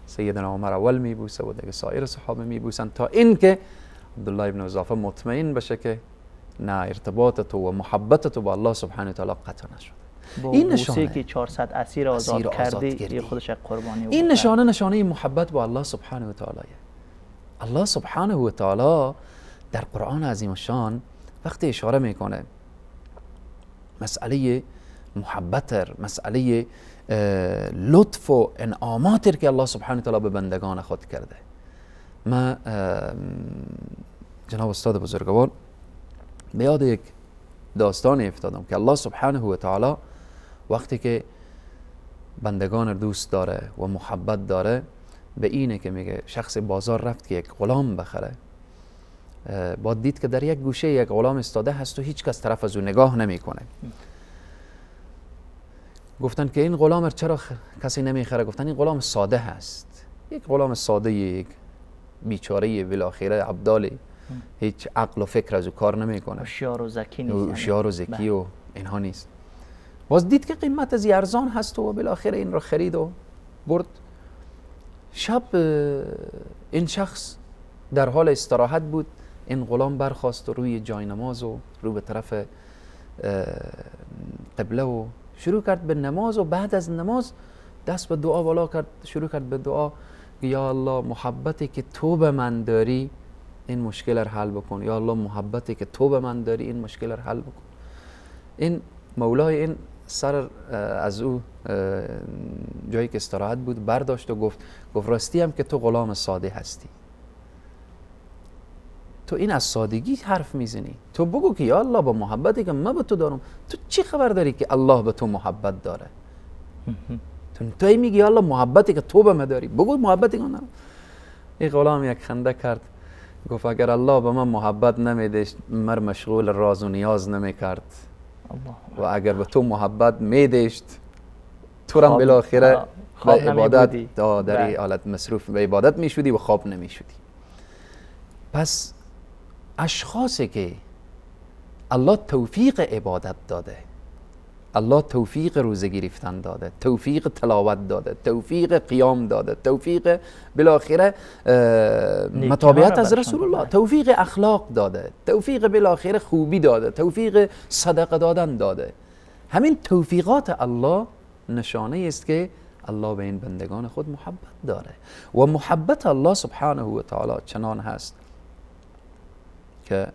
سیدنا عمر اول میبوسه و دیگه سایر صحابه میبوسن تا اینکه عبدالله ابن حذافه مطمئن بشه که نه، ارتباط تو و محبت تو با الله سبحانه و تعالی قطع نشده. این نشانه که 400 اسیر آزاد کردی خودش قربانی. این نشانه نشانه محبت با الله سبحانه و تعالی. الله سبحانه و تعالی در قرآن عظیم الشان وقتی اشاره میکنه مسئله محبت، مسئله لطف و انعامات که الله سبحانه و تعالی به بندگان خود کرده، ما جناب استاد بزرگوار به یاد یک داستان افتادم که الله سبحانه و تعالی وقتی که بندگان دوست داره و محبت داره به اینه که میگه شخص بازار رفت که یک غلام بخره، با دید که در یک گوشه یک غلام استاده هست و هیچ کس طرف از او نگاه نمیکنه. گفتن که این غلام چرا کسی نمیخره؟ گفتن این غلام ساده هست. یک غلام ساده، یک بیچاره، بالاخره عبدالی، هیچ عقل و فکر از او کار نمیکنه، هوشیار و ذکی نیست، هوشیار و ذکی و اینها نیست. باز دید که قیمت از ارزان هست و بالاخره این را خرید و برد. شب این شخص در حال استراحت بود، این غلام برخاست و روی جای نماز و رو به طرف قبله و شروع کرد به نماز و بعد از نماز دست به دعا بالا کرد، شروع کرد به دعا یا الله محبتی که تو به من داری این مشکل را حل بکن، یا الله محبتی که تو به من داری این مشکل را حل بکن. این مولای این سر از او جایی که استراحت بود برداشت و گفت راستی هم که تو غلام ساده هستی، تو این از سادگی حرف میزنی، تو بگو که یا الله با محبتی که من به تو دارم، تو چی خبر داری که الله به تو محبت داره؟ تو میگی یا الله محبتی که تو به من داری، بگو محبتی که من دارم. این غلام یک خنده کرد، گفت اگر الله به من محبت نمیداشت مر مشغول راز و نیاز نمیکرد، و اگر به تو محبت میداشت تو رم بالاخره به عبادت در این حالت مصروف به عبادت میشدی و خواب نمیشدی. پس اشخاصی که الله توفیق عبادت داده، الله توفیق روزه گرفتن داده، توفیق تلاوت داده، توفیق قیام داده، توفیق بالاخره متابعت از رسول الله، توفیق اخلاق داده، توفیق بالاخره خوبی داده، توفیق صدقه دادن داده، همین توفیقات الله نشانه است که الله به این بندگان خود محبت داره. و محبت الله سبحانه و تعالی چنان هست که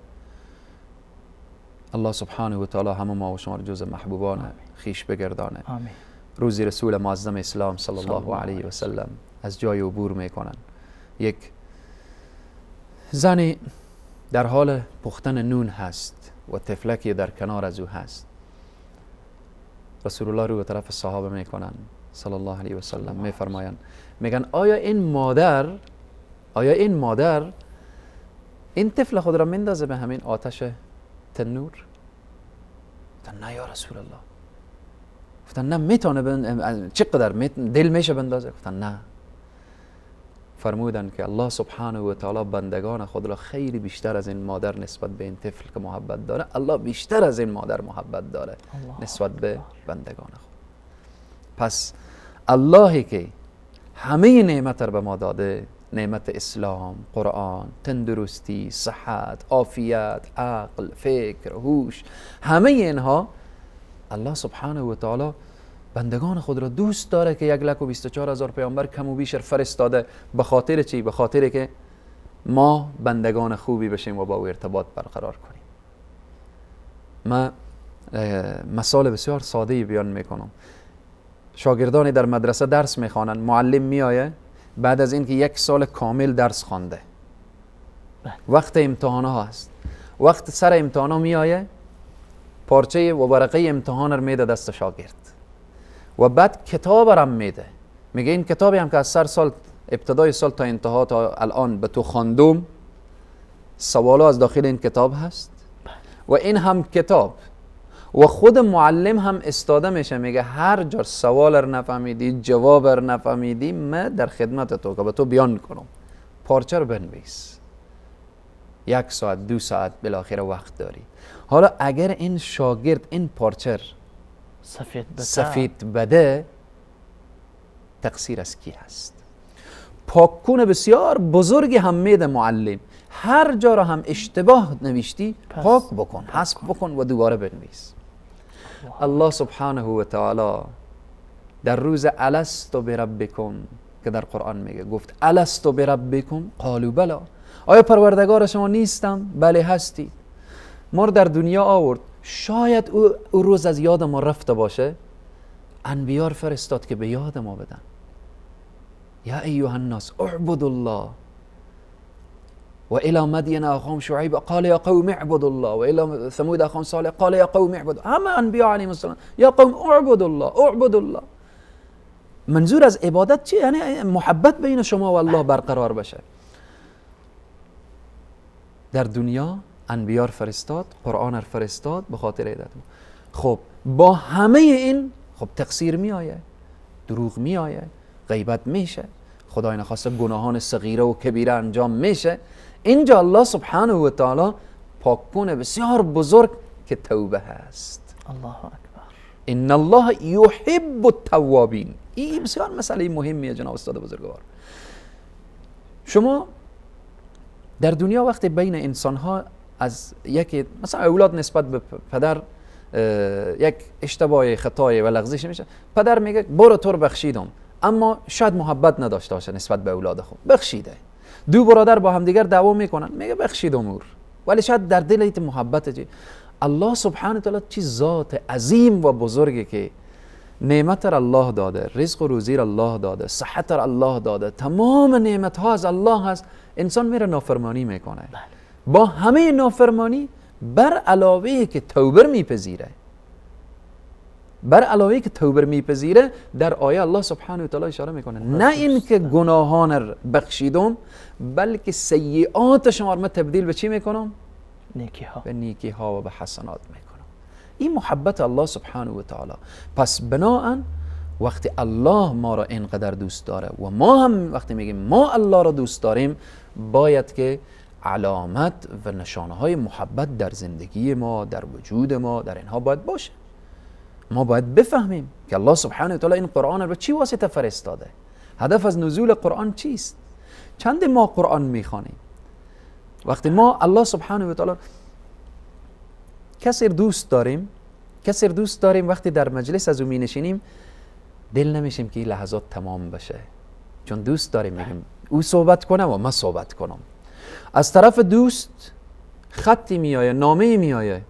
الله سبحانه و تعالی همه ما و شما را جز محبوبان خیش بگردانه. آمین. روزی رسول معظم اسلام صلی الله علیه و سلم از جای عبور میکنن، یک زنی در حال پختن نون هست و طفلکی در کنار از او هست. رسول الله رو به طرف صحابه میکنن صلی الله علیه و سلم، میفرمایند، میگن آیا این مادر این طفل خود را میندازه به همین آتش تنور؟ گفتن نه یا رسول الله. گفتن نه میتونه، چقدر دل میشه بندازه؟ گفتن نه. فرمودن که الله سبحانه و تعالی بندگان خود را خیلی بیشتر از این مادر نسبت به این طفل که محبت داره، الله بیشتر از این مادر محبت داره نسبت به بندگان خود. پس اللهی که همه نعمت را به ما داده، نعمت اسلام، قرآن، تندرستی، صحت، عافیت، عقل، فکر، هوش، همه اینها الله سبحانه و تعالی بندگان خود را دوست داره که 124,000 پیامبر کم و بیش فرستاده. به خاطر چی؟ به خاطر که ما بندگان خوبی بشیم و با او ارتباط برقرار کنیم. من مثال بسیار ساده بیان میکنم. شاگردانی در مدرسه درس میخوانند، معلم میآید بعد از اینکه یک سال کامل درس خوانده، وقت امتحان ها هست، وقت سر امتحان ها میآید، پارچه و ورقه امتحان رو میده دست شاگرد و بعد کتاب رو میده، میگه این کتابی هم که از سر سال ابتدای سال تا انتها تا الان به تو خواندم، سوالا از داخل این کتاب هست و این هم کتاب. و خود معلم هم استاده میشه، میگه هر جا سوال رو نفهمیدی، جواب رو نفهمیدی، من در خدمت تو که به تو بیان کنم، پارچه رو بنویس. 1 ساعت 2 ساعت بالاخره وقت داری. حالا اگر این شاگرد این پارچه سفید بده، تقصیر از کی هست؟ پاکون بسیار بزرگی هم میده معلم، هر جا را هم اشتباه نوشتی پاک بکن، حذف بکن و دوباره بنویس. الله سبحانه و تعالی در روز الست بربکم که در قرآن میگه، گفت الست بربکم قالوا بلا، آیا پروردگار شما نیستم؟ بله هستی. ما رو در دنیا آورد، شاید او روز از یاد ما رفته باشه، انبیار فرستاد که به یاد ما بدن. یا ایها الناس اعبدوا الله و الى مدین اخاهم شعیب قال یا قوم اعبدوا الله و الى ثمود اخاهم صالح قال یا قوم اعبدوا. همه انبیا علیهم السلام یا قوم اعبدوا الله اعبدوا الله. منظور از عبادت چیه؟ یعنی محبت بین شما و الله برقرار بشه. در دنیا انبیار فرستاد، قرآن فرستاد به خاطر عبادت. خب با همه این خب تقصیر می آیه، دروغ می آیه، غیبت میشه، خدای نخواسته گناهان صغیره و کبیره انجام میشه. اینجا الله سبحانه و تعالی پاککن بسیار بزرگ که توبه هست. الله اکبر. ان الله یحب التوابین. این بسیار مسئله مهمیه جناب استاد بزرگوار. شما در دنیا وقتی بین انسان ها از یکی مثلا اولاد نسبت به پدر یک اشتباه خطای و لغزش میشه، پدر میگه برو تو رو بخشیدم، اما شاید محبت نداشته باشه نسبت به اولاد خود، بخشیده. دو برادر با همدیگر دعوا میکنن، میگه بخشیدم اور، ولی شاید در دل ایت محبت چی. الله سبحانه و تعالی چی ذات عظیم و بزرگی که نعمت را الله داده، رزق و روزی را الله داده، صحت را الله داده، تمام نعمت ها از الله هست. انسان میره نافرمانی میکنه، با همه نافرمانی بر علاوه که توبه میپذیره، بر علاوه که توبه میپذیره، در آیه الله سبحانه و تعالی اشاره میکنه نه اینکه گناهان را بخشیدم، بلکه سیئات شما را تبدیل به چی میکنم؟ نیکی ها، به نیکی ها و به حسنات میکنم. این محبت الله سبحانه و تعالی. پس بناهن وقتی الله ما را اینقدر دوست داره و ما هم وقتی میگیم ما الله را دوست داریم، باید که علامت و نشانه های محبت در زندگی ما، در وجود ما، در اینها باید باشه. ما باید بفهمیم که الله سبحانه و تعالی این قرآن را به چی واسطه فرستاده، هدف از نزول قرآن چیست، چند ما قرآن میخوانیم. وقتی ما الله سبحانه و تعالی کسی دوست داریم، کسی دوست داریم، وقتی در مجلس از او می نشینیم دل نمیشیم که این لحظات تمام بشه، چون دوست داریم، میگیم او صحبت کنه و من صحبت کنم. از طرف دوست خطی میایه، نامه میایه،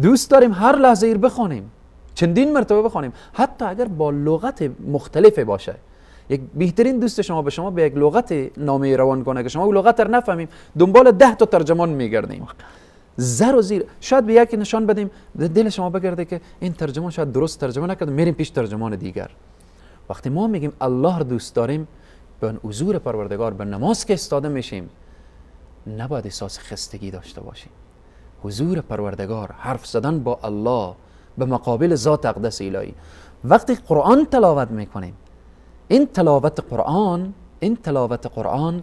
دوست داریم هر لحظه ایر بخوانیم، چندین مرتبه بخوانیم، حتی اگر با لغت مختلف باشه. یک بهترین دوست شما به شما به یک لغت نامه روان کنه که شما اون لغت رو نفهمیم، دنبال 10 تا ترجمان میگردیم، زر و زیر. شاید به یکی نشان بدیم دل شما بگرده که این ترجمان شاید درست ترجمه نکرده، میریم پیش ترجمان دیگر. وقتی ما میگیم الله رو دوست داریم، به حضور پروردگار، به نماز که استاده میشیم، نباید احساس خستگی داشته باشیم. حضور پروردگار، حرف زدن با الله به مقابل ذات اقدس الهی. وقتی قرآن تلاوت میکنیم، این تلاوت قرآن، این تلاوت قرآن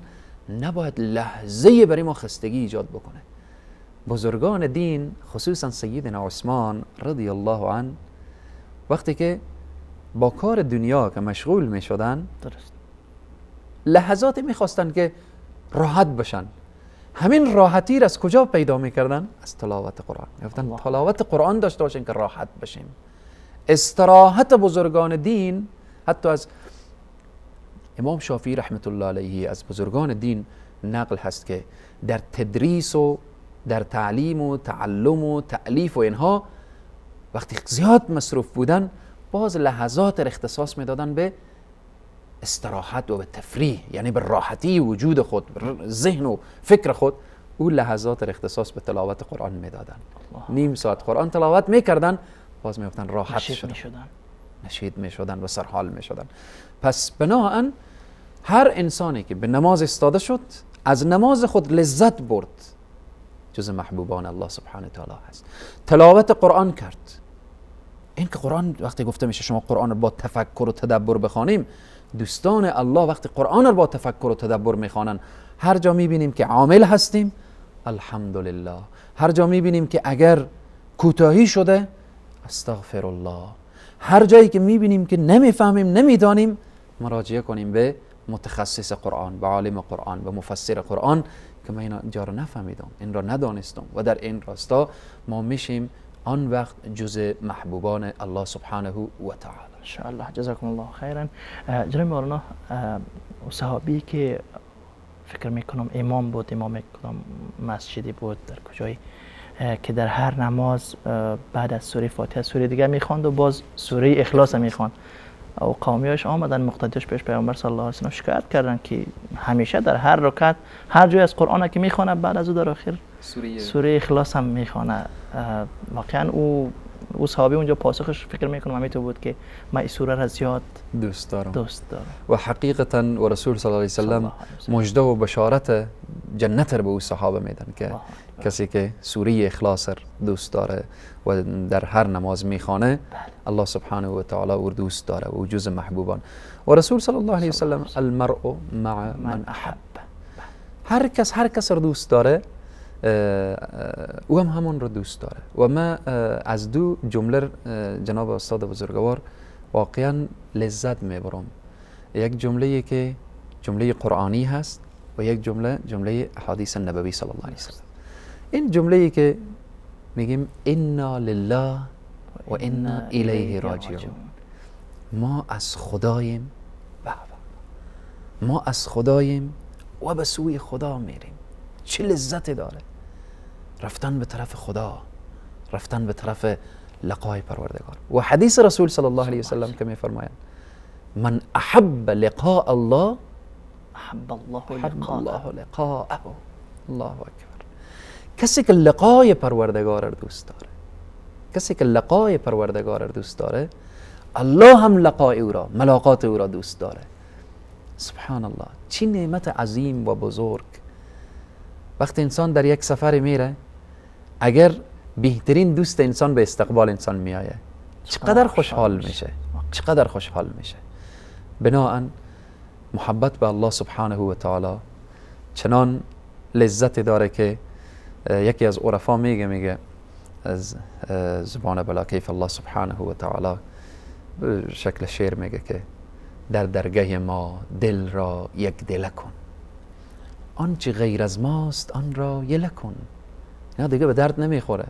نباید لحظه برای ما خستگی ایجاد بکنه. بزرگان دین خصوصا سیدنا عثمان رضی الله عنه وقتی که با کار دنیا که مشغول می شدن، درست، لحظاتی می خواستن که راحت بشن. همین راحتی را از کجا پیدا میکردن؟ از تلاوت قرآن. میگفتن تلاوت قرآن داشته باشیم که راحت بشیم. استراحت بزرگان دین، حتی از امام شافعی رحمت الله علیه، از بزرگان دین نقل هست که در تدریس و در تعلیم و تعلم و تألیف و اینها وقتی زیاد مصروف بودن، باز لحظات را اختصاص میدادن به استراحت و به تفریح، یعنی به راحتی وجود خود، ذهن و فکر خود. او لحظات را اختصاص به تلاوت قرآن میدادن. نیم ساعت قرآن تلاوت میکردن، باز میگفتن راحت شدن، نشید میشدن و سرحال میشدن. پس بناهن هر انسانی که به نماز استاده شد، از نماز خود لذت برد، جز محبوبان الله سبحانه تعالی هست. تلاوت قرآن کرد. این که قرآن وقتی گفته میشه شما قرآن رو با تفکر و تدبر بخوانیم، دوستان الله وقتی قرآن رو با تفکر و تدبر میخوانن، هر جا میبینیم که عامل هستیم الحمدلله، هر جا میبینیم که اگر کوتاهی شده استغفر الله، هر جایی که میبینیم که نمیفهمیم نمیدانیم، مراجعه کنیم به متخصص قرآن، به عالم قرآن، به مفسر قرآن که من اینجا رو نفهمیدم، این را ندانستم. و در این راستا ما میشیم آن وقت جز محبوبان الله سبحانه و تعالی. ان شاء الله. جزاکم الله خیرا. جناب مولانا، صحابی که فکر میکنم امام بود، امام کدام مسجدی بود در کجایی، که در هر نماز بعد از سوره فاتحه سوره دیگه میخواند و باز سوره اخلاص میخواند. و قومیاش آمدن مقتدیش پیش پیامبر صلی الله علیه و سلم شکایت کردن که همیشه در هر رکعت هر جای از قرآن که میخوانه بعد از او در آخر سوره اخلاص هم میخوانه. واقعا او صحابی اونجا پاسخش فکر میکنم همینطور بود که من این سوره را زیاد دوست دارم. و حقیقتا و رسول صلی الله علیه و سلم مژده و بشارت جنت رو به او صحابه میدن که کسی که سوره اخلاص دوست داره و در هر نماز میخوانه، الله سبحانه و تعالی او دوست داره و جز محبوبان. و رسول صلی الله علیه وسلم المرء مع من احب، هر کس رو دوست داره او هم همون رو دوست داره. و ما از دو جمله جناب استاد بزرگوار واقعا لذت میبرم. یک جمله که جمله قرآنی هست و یک جمله احادیث نبوی صلی الله علیه وسلم. این جمله که میگیم انا لله و انا الیه راجعون، ما از خداییم، ما از خداییم و به سوی خدا میریم. چه لذت داره رفتن به طرف خدا، رفتن به طرف لقای پروردگار. و حدیث رسول صلی الله علیه وسلم که میفرمایند من احب لقاء الله احب الله لقاءه. الله اکبر. کسی که لقای پروردگار رو دوست داره، کسی که لقای پروردگار رو دوست داره، الله هم لقای او را، ملاقات او را دوست داره. سبحان الله، چه نعمت عظیم و بزرگ. وقتی انسان در یک سفر میره، اگر بهترین دوست انسان به استقبال انسان میآید، چقدر خوشحال میشه، چقدر خوشحال میشه. بناءً محبت به الله سبحانه و تعالی چنان لذت داره که یکی از عرفا میگه از زبان بلا کیف الله سبحانه و تعالی شکل شعر میگه که در درگه ما دل را یک دله کن، آنچه غیر از ماست آن را یله کن. نه دیگه به درد نمیخوره.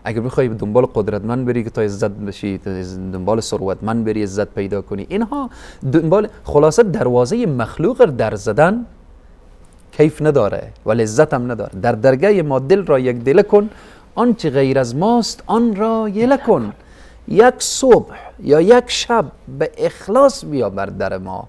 اگر بخوای دنبال قدرتمند بری که تا عزت بشی، دنبال ثروتمند بری عزت پیدا کنی، اینها دنبال، خلاصه دروازه مخلوق در زدن کیف نداره و لذت هم نداره. در درگه ما دل را یک دله کن، آنچه غیر از ماست آن را یله کن. یک صبح یا یک شب به اخلاص بیا بر در ما،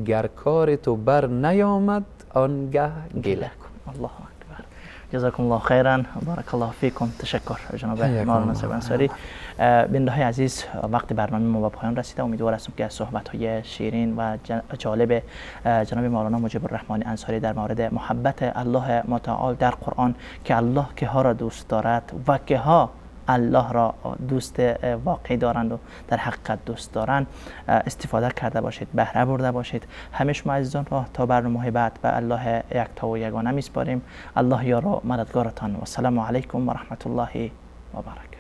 گر کار تو بر نیامد آنگه گله کن. الله اکبر. جزاکم الله خیرا، بارک الله فیکم. تشکر جناب مولانا صاحب انصاری. بیننده های عزیز، وقت برنامه ما به پایان رسیده. امیدوار هستم که از صحبت های شیرین و جالب جناب مولانا مجیب الرحمن انصاری در مورد محبت الله متعال در قرآن که الله که ها را دوست دارد و که ها الله را دوست واقعی دارند و در حقیقت دوست دارند استفاده کرده باشید، بهره برده باشید. همه شما عزیزان را تا برنامه بعد به الله یکتا و یگانه میسپاریم. الله یار و مددگارتان. و السلام علیکم و رحمت الله و برکاته.